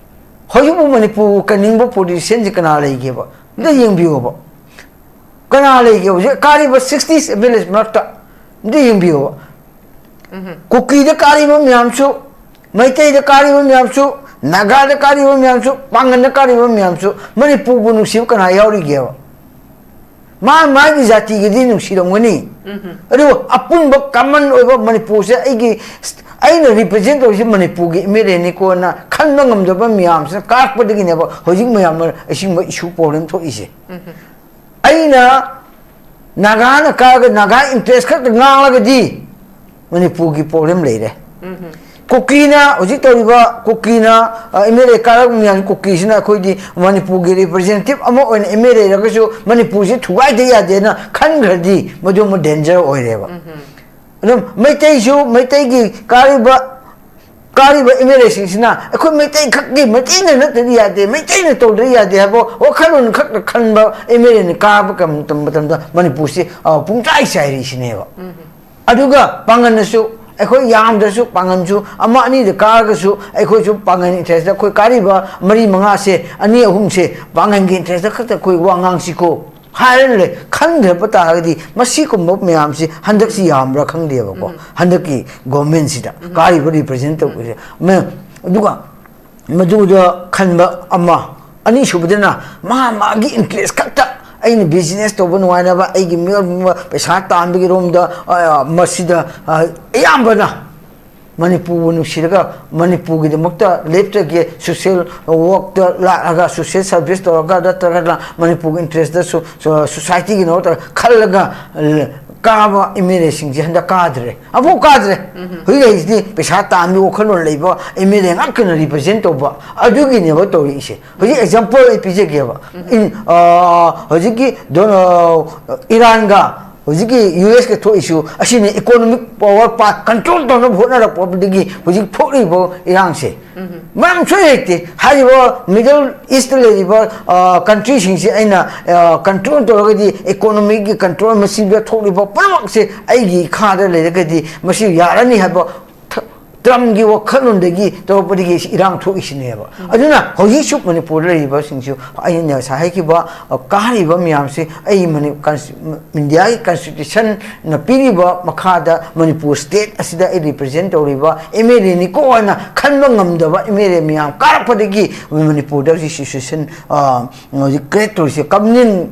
ꯍꯧꯖꯤꯛꯄꯨ ꯃꯅꯤꯄꯨꯔ ꯀꯟꯅꯤꯡꯕ ꯄꯣꯂꯤꯇꯤꯁꯤꯌꯥꯟꯁꯤ ꯀꯅꯥ ꯂꯩꯒꯦꯕ? ꯑꯝꯇ ꯌꯦꯡꯕꯤꯌꯣꯕ꯫ ꯀꯅꯥ ꯂꯩꯒꯦ ꯍꯧꯖꯤꯛ ꯀꯥꯔꯤꯕ ꯁꯤꯛꯁꯇꯤ ꯑꯦꯝ ꯑꯦꯜ ꯑꯦ ꯃꯔꯛꯇ? ꯑꯝꯇ ꯌꯦꯡꯕꯤꯌꯣꯕ꯫ ꯀꯨꯀꯤꯗ ꯀꯥꯔꯤꯕ ꯃꯌꯥꯝꯁꯨ, ꯃꯩꯇꯩꯗ ꯀꯥꯔꯤꯕ ꯃꯌꯥꯝꯁꯨ, ꯅꯥꯒꯥꯗ ꯀꯥꯔꯤꯕ ꯃꯌꯥꯝꯁꯨ, ꯄꯥꯡꯒꯟꯗ ꯀꯥꯔꯤꯕ ꯃꯌꯥꯝꯁꯨ, ꯃꯅꯤꯄꯨꯔꯕꯨ ꯅꯨꯡꯁꯤꯕ ꯀꯅꯥ ꯌꯥꯎꯔꯤꯒꯦꯕ? ꯃꯥ ꯃꯥꯒꯤ ꯖꯥꯇꯤꯒꯤꯗꯤ ꯅꯨꯡꯁꯤꯔꯝꯒꯅꯤ꯫ ꯑꯗꯨꯕꯨ ꯑꯄꯨꯟꯕ ꯀꯃꯟ ꯑꯣꯏꯕ ꯃꯅꯤꯄꯨꯔꯁꯦ ꯑꯩꯒꯤ, ꯑꯩꯅ ꯔꯤꯄ꯭ꯔꯖꯦꯟ ꯇꯧꯔꯤꯁꯦ ꯃꯅꯤꯄꯨꯔꯒꯤ ꯑꯦꯝ ꯑꯦꯜ ꯑꯦꯅꯤꯀꯣꯅ ꯈꯟꯕ ꯉꯝꯗꯕ ꯃꯌꯥꯝꯁꯤꯅ ꯀꯥꯔꯛꯄꯗꯒꯤꯅꯦꯕ ꯍꯧꯖꯤꯛ ꯃꯌꯥꯝ ꯑꯁꯤꯒꯨꯝꯕ ꯏꯁꯨ ꯄ꯭ꯔꯣꯕ꯭ꯂꯦꯝ ꯊꯣꯛꯏꯁꯦ꯫ ꯑꯩꯅ ꯅꯥꯒꯥꯅ ꯀꯥꯔꯒ ꯅꯥꯒꯥ ꯏꯟꯇꯔꯦꯁ ꯈꯛꯇ ꯉꯥꯡꯂꯒꯗꯤ ꯃꯅꯤꯄꯨꯔꯒꯤ ꯄ꯭ꯔꯣꯕ꯭ꯂꯦꯝ ꯂꯩꯔꯦ꯫ ꯀꯨꯀꯤꯅ ꯍꯧꯖꯤꯛ ꯇꯧꯔꯤꯕ ꯀꯨꯀꯤꯅ, ꯑ, ꯑꯦꯝ ꯑꯦꯜ ꯑꯦ ꯀꯥꯔꯛꯄ ꯃꯌꯥꯝ ꯀꯨꯀꯤꯁꯤꯅ ꯑꯩꯈꯣꯏꯗꯤ ꯃꯅꯤꯄꯨꯔꯒꯤ ꯔꯤꯄ꯭ꯔꯖꯦꯟꯇꯦꯇꯤꯚ ꯑꯃ ꯑꯣꯏꯅ ꯑꯦꯝ ꯑꯦꯜ ꯑꯦ ꯂꯩꯔꯒꯁꯨ ꯃꯅꯤꯄꯨꯔꯁꯤ ꯊꯨꯒꯥꯏꯗ ꯌꯥꯗꯦꯅ ꯈꯟꯈ꯭ꯔꯗꯤ ꯃꯗꯨ ꯑꯃ ꯗꯦꯟꯖꯔ ꯑꯣꯏꯔꯦꯕ꯫ ꯑꯗꯨꯝ ꯃꯩꯇꯩꯁꯨ, ꯃꯩꯇꯩꯒꯤ ꯀꯥꯔꯤꯕ, ꯀꯥꯔꯤꯕ ꯑꯦꯝ ꯑꯦꯜ ꯑꯦꯁꯤꯡꯁꯤꯅ ꯑꯩꯈꯣꯏ ꯃꯩꯇꯩ ꯈꯛꯀꯤ, ꯃꯩꯇꯩꯅ ꯅꯠꯇ꯭ꯔꯗꯤ ꯌꯥꯗꯦ, ꯃꯩꯇꯩꯅ ꯇꯧꯗ꯭ꯔꯗꯤ ꯌꯥꯗꯦ ꯍꯥꯏꯕ ꯋꯥꯈꯜꯂꯣꯟ ꯈꯛꯇ ꯈꯟꯕ ꯑꯦꯝ ꯑꯦꯜ ꯑꯦꯅ ꯀꯥꯕ ꯀꯝ-, ꯃꯇꯝꯗ ꯃꯅꯤꯄꯨꯔꯁꯤ, ꯑ, ꯄꯨꯡꯆꯥꯏ ꯆꯥꯏꯔꯤꯁꯤꯅꯦꯕ꯫ ꯑꯗꯨꯒ ꯄꯥꯡꯒꯜꯅꯁꯨ, ꯑꯩꯈꯣꯏ ꯌꯥꯝꯗ꯭ꯔꯁꯨ ꯄꯥꯡꯒꯜꯁꯨ ꯑꯃ ꯑꯅꯤꯗ ꯀꯥꯔꯒꯁꯨ ꯑꯩꯈꯣꯏꯁꯨ ꯄꯥꯡꯒꯜ ꯏꯟꯇꯔꯦꯁꯇ ꯑꯩꯈꯣꯏ ꯀꯥꯔꯤꯕ ꯃꯔꯤ ꯃꯉꯥꯁꯦ, ꯑꯅꯤ ꯑꯍꯨꯝꯁꯦ ꯄꯥꯡꯒꯜꯒꯤ ꯏꯟꯇꯔꯦꯁꯇ ꯈꯛꯇ ꯑꯩꯈꯣꯏ ꯋꯥ ꯉꯥꯡꯁꯤꯀꯣ ꯍꯥꯏꯔ ꯂꯩ꯫ ꯈꯟꯗ꯭ꯔꯕ ꯇꯥꯔꯒꯗꯤ ꯃꯁꯤꯒꯨꯝꯕ ꯃꯌꯥꯝꯁꯤ ꯍꯟꯗꯛꯁꯤ ꯌꯥꯝꯕ꯭ꯔꯥ ꯈꯪꯗꯦꯕꯀꯣ, ꯍꯟꯗꯛꯀꯤ ꯒꯣꯔꯃꯦꯟꯁꯤꯗ ꯀꯥꯔꯤꯕ ꯔꯤꯄ꯭ꯔꯖꯦꯟ ꯇꯧꯕꯁꯦ꯫ ꯃ-, ꯑꯗꯨꯒ ꯃꯗꯨꯗ ꯈꯟꯕ ꯑꯃ, ꯑꯅꯤꯁꯨꯕꯗꯅ ꯃꯥ ꯃꯥꯒꯤ ꯏꯟꯇꯔꯦꯁ ꯈꯛꯇ, ꯑꯩꯅ ꯕꯤꯖꯤꯅꯦꯁ ꯇꯧꯕ ꯅꯨꯡꯉꯥꯏꯅꯕ, ꯑꯩꯒꯤ ꯃꯤꯑꯣꯏ ꯄꯩꯁꯥ ꯇꯥꯟꯕꯒꯤ ꯔꯣꯝꯗ, ꯑ, ꯃꯁꯤꯗ, ꯑ, ꯑꯌꯥꯝꯕꯅ ꯃꯅꯤꯄꯨꯔꯕꯨ ꯅꯨꯡꯁꯤꯔꯒ ꯃꯅꯤꯄꯨꯔꯒꯤꯗꯃꯛꯇ ꯂꯦꯞꯆꯒꯦ, ꯁꯣꯁꯤꯌꯦꯜ ꯋꯥꯔꯛꯇ ꯂꯥꯛꯑꯒ, ꯁꯣꯁꯤꯌꯦꯜ ꯁꯥꯔꯚꯤꯁ ꯇꯧꯔꯒ, ꯅꯠꯇ꯭ꯔꯒꯅ ꯃꯅꯤꯄꯨꯔꯒꯤ ꯏꯟꯇꯔꯦꯁꯇꯁꯨ ꯁꯣꯁꯥꯏꯇꯤꯒꯤꯗꯃꯛꯇ ꯈꯜꯂꯒ ꯀꯥꯕ ꯑꯦꯝ ꯑꯦꯜ ꯑꯦꯁꯤꯡꯁꯦ ꯍꯟꯗꯛ ꯀꯥꯗ꯭ꯔꯦ, ꯑꯃꯐꯥꯎ ꯀꯥꯗ꯭ꯔꯦ꯫ ꯍꯧꯖꯤꯛ ꯍꯧꯖꯤꯛꯇꯤ ꯄꯩꯁꯥ ꯇꯥꯟꯕꯒꯤ ꯋꯥꯈꯜꯂꯣꯟ ꯂꯩꯕ ꯑꯦꯝ ꯑꯦꯜ ꯑꯦ ꯉꯥꯛꯇꯅ ꯔꯤꯄ꯭ꯔꯖꯦꯟ ꯇꯧꯕ, ꯑꯗꯨꯒꯤꯅꯦꯕ ꯇꯧꯔꯤꯁꯦ꯫ ꯍꯧꯖꯤꯛ ꯑꯦꯛꯖꯥꯝꯄꯜ ꯑꯩ ꯄꯤꯖꯒꯦꯕ꯫ ꯏꯟ-, ꯑ, ꯍꯧꯖꯤꯛꯀꯤ ꯗꯣꯅ-, ꯏꯔꯥꯟꯒ ꯍꯧꯖꯤꯛꯀꯤ ꯌꯨ ꯑꯦꯁꯀ ꯊꯣꯛꯏꯁꯨ ꯑꯁꯤꯅ ꯏꯀꯣꯅꯣꯃꯤꯛ ꯄꯋꯥꯔ ꯄꯥ ꯀꯟꯇ꯭ꯔꯣꯜ ꯇꯧꯅꯕ ꯍꯣꯠꯅꯔꯛꯄꯗꯒꯤ ꯍꯧꯖꯤꯛ ꯊꯣꯛꯂꯤꯕ ꯏꯔꯥꯡꯁꯦ ꯃꯔꯝ ꯁꯣꯏ ꯂꯩꯇꯦ꯫ ꯍꯥꯏꯔꯤꯕ ꯃꯤꯗꯜ ꯏꯁꯇ ꯂꯩꯔꯤꯕ, ꯑ, ꯀꯟꯇ꯭ꯔꯤꯁꯤꯡꯁꯤ ꯑꯩꯅ, ꯑ, ꯀꯟꯇ꯭ꯔꯣꯜ ꯇꯧꯔꯒꯗꯤ, ꯏꯀꯣꯅꯣꯃꯤꯒꯤ ꯀꯟꯇ꯭ꯔꯣꯜ, ꯃꯁꯤꯗ ꯊꯣꯛꯂꯤꯕ ꯄꯨꯝꯅꯃꯛꯁꯦ ꯑꯩꯒꯤ ꯏꯈꯥꯗ ꯂꯩꯔꯒꯗꯤ ꯃꯁꯤ ꯌꯥꯔꯅꯤ ꯍꯥꯏꯕ ꯊ-, ꯇ꯭ꯔꯝꯒꯤ ꯋꯥꯈꯜꯂꯣꯟꯗꯒꯤ ꯇꯧꯔꯛꯄꯗꯒꯤ ꯏꯔꯥꯡ ꯊꯣꯛꯏꯁꯤꯅꯦꯕ꯫ ꯑꯗꯨꯅ ꯍꯧꯖꯤꯛꯁꯨ ꯃꯅꯤꯄꯨꯔꯗ ꯂꯩꯔꯤꯕꯁꯤꯡꯁꯨ ꯑꯩꯅ ꯉꯁꯥꯏ ꯍꯥꯏꯈꯤꯕ, ꯑ, ꯀꯥꯔꯤꯕ ꯃꯌꯥꯝꯁꯤ ꯑꯩ ꯃꯅꯤ-, ꯀꯟꯁ-, ꯏꯟꯗꯤꯌꯥꯒꯤ ꯀꯟꯁꯇꯤꯇ꯭ꯌꯨꯁꯟꯅ ꯄꯤꯔꯤꯕ ꯃꯈꯥꯗ ꯃꯅꯤꯄꯨꯔ ꯁ꯭ꯇꯦꯠ ꯑꯁꯤꯗ ꯑꯩ ꯔꯤꯄ꯭ꯔꯖꯦꯟ ꯇꯧꯔꯤꯕ ꯑꯦꯝ ꯑꯦꯜ ꯑꯦꯅꯤꯀꯣ ꯍꯥꯏꯅ ꯈꯟꯕ ꯉꯝꯗꯕ ꯑꯦꯝ ꯑꯦꯜ ꯑꯦ ꯃꯌꯥꯝ ꯀꯥꯔꯛꯄꯗꯒꯤ ꯃꯅꯤꯄꯨꯔꯗ ꯍꯧꯖꯤꯛ ꯁꯤꯆꯨꯋꯦꯁꯟ, ꯑ, ꯍꯧꯖꯤꯛ ꯀ꯭ꯔꯤꯌꯦꯠ ꯇꯧꯔꯤꯁꯦ꯫ ꯀꯝꯃ꯭ꯌꯨꯅꯦꯜ,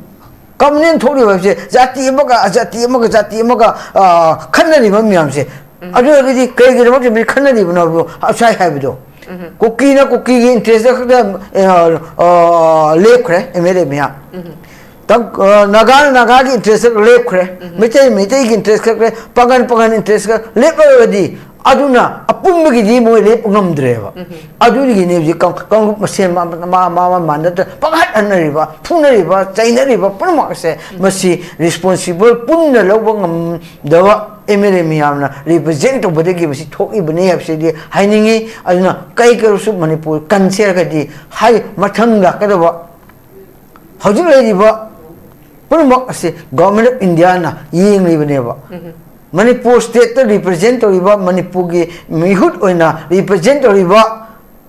ꯀꯝꯃ꯭ꯌꯨꯅꯦꯜ ꯊꯣꯛꯂꯤꯕ ꯍꯥꯏꯕꯁꯦ ꯖꯥꯇꯤ ꯑꯃꯒ, ꯖꯥꯇꯤ ꯑꯃꯒ, ꯖꯥꯇꯤ ꯑꯃꯒ, ꯑ, ꯈꯠꯅꯔꯤꯕ ꯃꯌꯥꯝꯁꯦ꯫ ꯑꯗꯨ ꯑꯣꯏꯔꯒꯗꯤ ꯀꯩꯒꯤꯗꯃꯛꯇ ꯃꯤ ꯈꯠꯅꯔꯤꯕꯅꯣ ꯍꯥꯏꯕꯗꯣ ꯉꯁꯥꯏ ꯍꯥꯏꯕꯗꯣ꯫ ꯀꯨꯀꯤꯅ ꯀꯨꯀꯤꯒꯤ ꯏꯟꯇꯔꯦꯁꯇ ꯈꯛꯇ, ꯑ, ꯑ, ꯂꯦꯞꯈ꯭ꯔꯦ ꯑꯦꯝ ꯑꯦꯜ ꯑꯦ ꯃꯌꯥꯝ꯫ ꯇꯪ-, ꯑ, ꯅꯥꯒꯥꯅ ꯅꯥꯒꯥꯒꯤ ꯏꯟꯇꯔꯦꯁꯇ ꯂꯦꯞꯈ꯭ꯔꯦ꯫ ꯃꯩꯇꯩ ꯃꯩꯇꯩꯒꯤ ꯏꯟꯇꯔꯦꯁ ꯈꯛ ꯂꯦꯞ-, ꯄꯥꯉꯟ ꯄꯥꯉꯟ ꯏꯟꯇꯔꯦꯁ ꯈꯛ ꯂꯦꯞꯂꯒꯗꯤ ꯑꯗꯨꯅ ꯑꯄꯨꯟꯕꯒꯤꯗꯤ ꯃꯣꯏ ꯂꯦꯞꯄ ꯉꯝꯗ꯭ꯔꯦꯕ꯫ ꯑꯗꯨꯒꯤꯅꯦ ꯍꯧꯖꯤꯛ ꯀꯥꯡ-, ꯀꯥꯡꯂꯨꯞ ꯃꯁꯦꯟ ꯃꯥ-, ꯃꯥ-, ꯃꯥ-, ꯃꯥ ꯃꯥꯟꯅꯗ ꯄꯪꯍꯠ ꯍꯠꯅꯔꯤꯕ, ꯐꯨꯅꯔꯤꯕ, ꯆꯩꯅꯔꯤꯕ ꯄꯨꯝꯅꯃꯛ ꯑꯁꯦ꯫ ꯃꯁꯤ ꯔꯦꯁꯄꯣꯟꯁꯤꯕꯜ ꯄꯨꯟꯅ ꯂꯧꯕ ꯉꯝꯗꯕ ꯑꯦꯝ ꯑꯦꯜ ꯑꯦ ꯃꯌꯥꯝꯅ ꯔꯤꯄ꯭ꯔꯖꯦꯟ ꯇꯧꯕꯗꯒꯤ ꯃꯁꯤ ꯊꯣꯛꯏꯕꯅꯤ ꯍꯥꯏꯕꯁꯤꯗꯤ ꯍꯥꯏꯅꯤꯡꯉꯤ꯫ ꯑꯗꯨꯅ ꯀꯩ ꯀꯩꯔꯁꯨ ꯃꯅꯤꯄꯨꯔ ꯀꯟꯁꯦ ꯍꯥꯏꯔꯒꯗꯤ ꯍꯥꯏ ꯃꯊꯪ ꯂꯥꯛꯀꯗꯕ ꯍꯧꯖꯤꯛ ꯂꯩꯔꯤꯕ ꯄꯨꯝꯅꯃꯛ ꯑꯁꯤ ꯒꯣꯔꯃꯦꯟ ꯑꯣꯐ ꯏꯟꯗꯤꯌꯥꯅ ꯌꯦꯡꯂꯤꯕꯅꯦꯕ꯫ ꯃꯅꯤꯄꯨꯔ ꯁ꯭ꯇꯦꯠꯇ ꯔꯤꯄ꯭ꯔꯖꯦꯟ ꯇꯧꯔꯤꯕ ꯃꯅꯤꯄꯨꯔꯒꯤ ꯃꯤꯍꯨꯠ ꯑꯣꯏꯅ ꯔꯤꯄ꯭ꯔꯖꯦꯟ ꯇꯧꯔꯤꯕ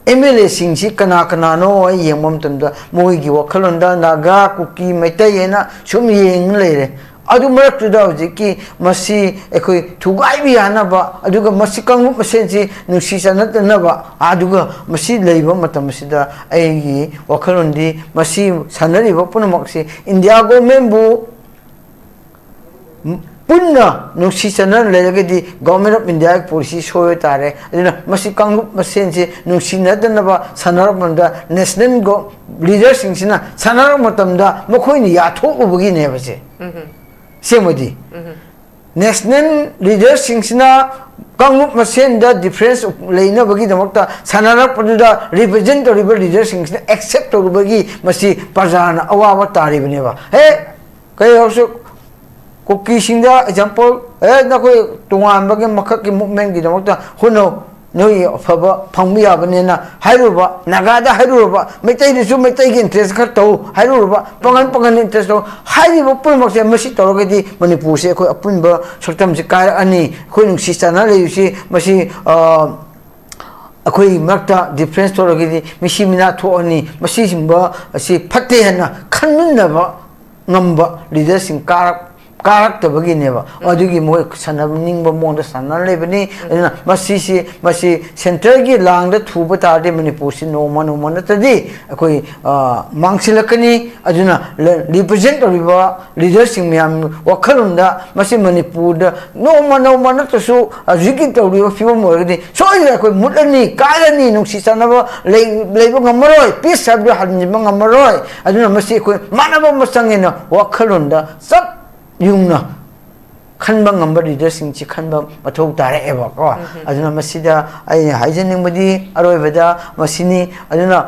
ꯑꯦꯝ ꯑꯦꯜ ꯑꯦꯁꯤꯡꯁꯤ ꯀꯅꯥ ꯀꯅꯥꯅꯣ ꯑꯩ ꯌꯦꯡꯕ ꯃꯇꯝꯗ ꯃꯣꯏꯒꯤ ꯋꯥꯈꯜꯂꯣꯟꯗ ꯅꯥꯒꯥ, ꯀꯨꯀꯤ, ꯃꯩꯇꯩ ꯍꯥꯏꯅ ꯁꯨꯝ ꯌꯦꯡ ꯂꯩꯔꯦ꯫ ꯑꯗꯨ ꯃꯔꯛꯇꯨꯗ ꯍꯧꯖꯤꯛꯀꯤ ꯃꯁꯤ ꯑꯩꯈꯣꯏ ꯊꯨꯒꯥꯏꯕ ꯌꯥꯅꯕ, ꯑꯗꯨꯒ ꯃꯁꯤ ꯀꯥꯡꯂꯨꯞ ꯃꯁꯦꯟꯁꯤ ꯅꯨꯡꯁꯤ ꯆꯥꯟꯅꯗꯅꯕ, ꯑꯗꯨꯒ ꯃꯁꯤ ꯂꯩꯕ ꯃꯇꯝ ꯑꯁꯤꯗ ꯑꯩꯒꯤ ꯋꯥꯈꯜꯂꯣꯟꯗꯤ ꯃꯁꯤ ꯁꯥꯟꯅꯔꯤꯕ ꯄꯨꯝꯅꯃꯛꯁꯤ ꯏꯟꯗꯤꯌꯥ ꯒꯣꯔꯃꯦꯟꯕꯨ ꯄꯨꯟꯅ ꯅꯨꯡꯁꯤ ꯆꯥꯟꯅꯅ ꯂꯩꯔꯒꯗꯤ Government of India ꯒꯤ policy ꯁꯣꯏꯕ ꯇꯥꯔꯦ꯫ ꯑꯗꯨꯅ ꯃꯁꯤ ꯀꯥꯡꯂꯨꯞ ꯃꯁꯦꯟꯁꯦ ꯅꯨꯡꯁꯤꯅꯗꯅꯕ ꯁꯥꯟꯅꯔꯛꯄ ꯃꯇꯝꯗ national go-, leader ꯁꯤꯡꯁꯤꯅ ꯁꯥꯟꯅꯔꯛꯄ ꯃꯇꯝꯗ ꯃꯈꯣꯏꯅ ꯌꯥꯊꯣꯛꯂꯨꯕꯒꯤꯅꯦꯕ ꯁꯦ꯫ ꯑꯁꯦꯡꯕꯗꯤ national leader ꯁꯤꯡꯁꯤꯅ ꯀꯥꯡꯂꯨꯞ ꯃꯁꯦꯟꯗ difference ꯂꯩꯅꯕꯒꯤꯗꯃꯛꯇ ꯁꯥꯟꯅꯔꯛꯄꯗꯨꯗ represent ꯇꯧꯔꯤꯕ leader ꯁꯤꯡꯁꯤꯅ accept ꯇꯧꯔꯨꯕꯒꯤ ꯃꯁꯤ ꯄ꯭ꯔꯖꯥꯅ ꯑꯋꯥꯕ ꯇꯥꯔꯤꯕꯅꯦꯕ꯫ ꯍꯦ, ꯀꯩ ꯍꯥꯏꯔꯁꯨ ꯀꯨꯀꯤꯁꯤꯡꯗ example, ꯑꯦ, ꯅꯈꯣꯏ ꯇꯣꯉꯥꯟꯕꯒꯤ ꯃꯈꯛꯀꯤ movement ꯀꯤꯗꯃꯛꯇ ꯍꯣꯠꯅꯧ, ꯅꯣꯏ ꯑꯐꯕ ꯐꯪꯕ ꯌꯥꯕꯅꯦꯅ ꯍꯥꯏꯔꯨꯕ, ꯅꯥꯒꯥꯗ ꯍꯥꯏꯔꯨꯔꯕ, ꯃꯩꯇꯩꯗꯁꯨ ꯃꯩꯇꯩꯒꯤ interest ꯈꯔ ꯇꯧ ꯍꯥꯏꯔꯨꯔꯕ, ꯄꯥꯡꯒꯜ ꯄꯥꯡꯒꯜ interest ꯇꯧ ꯍꯥꯏꯔꯤꯕ ꯄꯨꯝꯅꯃꯛꯁꯦ, ꯃꯁꯤ ꯇꯧꯔꯒꯗꯤ ꯃꯅꯤꯄꯨꯔꯁꯦ ꯑꯩꯈꯣꯏ ꯑꯄꯨꯟꯕ ꯁꯛꯇꯝꯁꯦ ꯀꯥꯏꯔꯛꯑꯅꯤ꯫ ꯑꯩꯈꯣꯏ ꯅꯨꯡꯁꯤ ꯆꯥꯟꯅ ꯂꯩꯔꯤꯁꯤ ꯃꯁꯤ, ꯑ, ꯑꯩꯈꯣꯏ ꯃꯔꯛꯇ difference ꯊꯣꯛꯂꯒꯗꯤ ꯃꯤꯁꯤ ꯃꯤꯅꯥ ꯊꯣꯛꯑꯅꯤ꯫ ꯃꯁꯤꯒꯨꯝꯕ ꯑꯁꯤ ꯐꯠꯇꯦ ꯍꯥꯏꯅ ꯈꯟꯃꯤꯟꯅꯕ ꯉꯝꯕ leader ꯁꯤꯡ ꯀꯥꯔꯛ-, ꯀꯥꯔꯛꯇꯕꯒꯤꯅꯦꯕ꯫ ꯑꯗꯨꯒꯤ ꯃꯣꯏ ꯁꯥꯟꯅꯅꯤꯡꯕ ꯃꯑꯣꯡꯗ ꯁꯥꯟꯅ ꯂꯩꯕꯅꯤ꯫ ꯑꯗꯨꯅ ꯃꯁꯤꯁꯤ, ꯃꯁꯤ centre ꯒꯤ ꯂꯥꯡꯗ ꯊꯨꯕ ꯇꯥꯔꯗꯤ ꯃꯅꯤꯄꯨꯔꯁꯤ ꯅꯣꯡꯃ ꯅꯣꯡꯃ ꯅꯠꯇ꯭ꯔꯗꯤ ꯑꯩꯈꯣꯏ, ꯑ, ꯃꯥꯡꯁꯤꯜꯂꯛꯀꯅꯤ꯫ ꯑꯗꯨꯅ ꯂ-, represent ꯇꯧꯔꯤꯕ leader ꯁꯤꯡ ꯃꯌꯥꯝ ꯋꯥꯈꯜꯂꯣꯟꯗ ꯃꯁꯤ ꯃꯅꯤꯄꯨꯔꯗ ꯅꯣꯡꯃ ꯅꯣꯡꯃ ꯅꯠꯇ꯭ꯔꯁꯨ ꯍꯧꯖꯤꯛꯀꯤ ꯇꯧꯔꯤꯕ ꯐꯤꯕꯝ ꯑꯣꯏꯔꯒꯗꯤ ꯁꯣꯏꯗꯅ ꯑꯩꯈꯣꯏ ꯃꯨꯠꯂꯅꯤ, ꯀꯥꯏꯔꯅꯤ, ꯅꯨꯡꯁꯤ ꯆꯥꯟꯅꯕ ꯂꯩ-, ꯂꯩꯕ ꯉꯝꯃꯔꯣꯏ, peace ꯍꯥꯏꯕꯗꯨ ꯍꯟꯖꯤꯟꯕ ꯉꯝꯃꯔꯣꯏ꯫ ꯑꯗꯨꯅ ꯃꯁꯤ ꯑꯩꯈꯣꯏ ꯃꯥꯟꯅꯕ ꯑꯃ ꯆꯪꯉꯦꯅ ꯋꯥꯈꯜꯂꯣꯟꯗ ꯆꯞ ꯌꯨꯡꯅ ꯈꯟꯕ ꯉꯝꯕ leader ꯁꯤꯡꯁꯤ ꯈꯟꯕ ꯃꯊꯧ ꯇꯥꯔꯛꯑꯦꯕꯀꯣ꯫ ꯑꯗꯨꯅ ꯃꯁꯤꯗ ꯑꯩꯅ ꯍꯥꯏꯖꯅꯤꯡꯕꯗꯤ ꯑꯔꯣꯏꯕꯗ ꯃꯁꯤꯅꯤ꯫ ꯑꯗꯨꯅ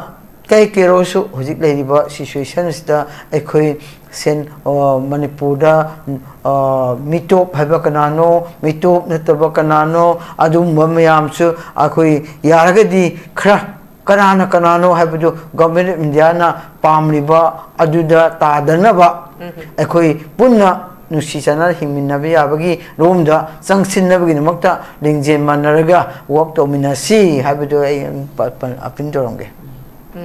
ꯀꯩ ꯀꯩꯔꯣꯁꯨ ꯍꯧꯖꯤꯛ ꯂꯩꯔꯤꯕ situation ꯁꯤꯗ ꯑꯩꯈꯣꯏ ꯁꯦꯟ-, ꯑ, ꯃꯅꯤꯄꯨꯔꯗ, ꯑ, ꯃꯤꯇꯣꯞ ꯍꯥꯏꯕ ꯀꯅꯥꯅꯣ, ꯃꯤꯇꯣꯞ ꯅꯠꯇꯕ ꯀꯅꯥꯅꯣ, ꯑꯗꯨꯒꯨꯝꯕ ꯃꯌꯥꯝꯁꯨ ꯑꯩꯈꯣꯏ ꯌꯥꯔꯒꯗꯤ ꯈꯔ ꯀꯅꯥꯅ ꯀꯅꯥꯅꯣ ꯍꯥꯏꯕꯗꯨ Government of India ꯅ ꯄꯥꯝꯂꯤꯕ ꯑꯗꯨꯗ ꯇꯥꯗꯅꯕ ꯑꯩꯈꯣꯏ ꯄꯨꯟꯅ ꯅꯨꯡꯁꯤ ꯆꯥꯟꯅꯅ ꯍꯤꯡꯃꯤꯟꯅꯕ ꯌꯥꯕꯒꯤ ꯔꯣꯝꯗ ꯆꯪꯁꯤꯟꯅꯕꯒꯤꯗꯃꯛꯇ ꯂꯤꯡꯖꯦꯜ ꯃꯥꯟꯅꯔꯒ work ꯇꯧꯃꯤꯟꯅꯁꯤ ꯍꯥꯏꯕꯗꯨ ꯑꯩ ꯄ-, ꯄ-, appeal ꯇꯧꯔꯝꯒꯦ꯫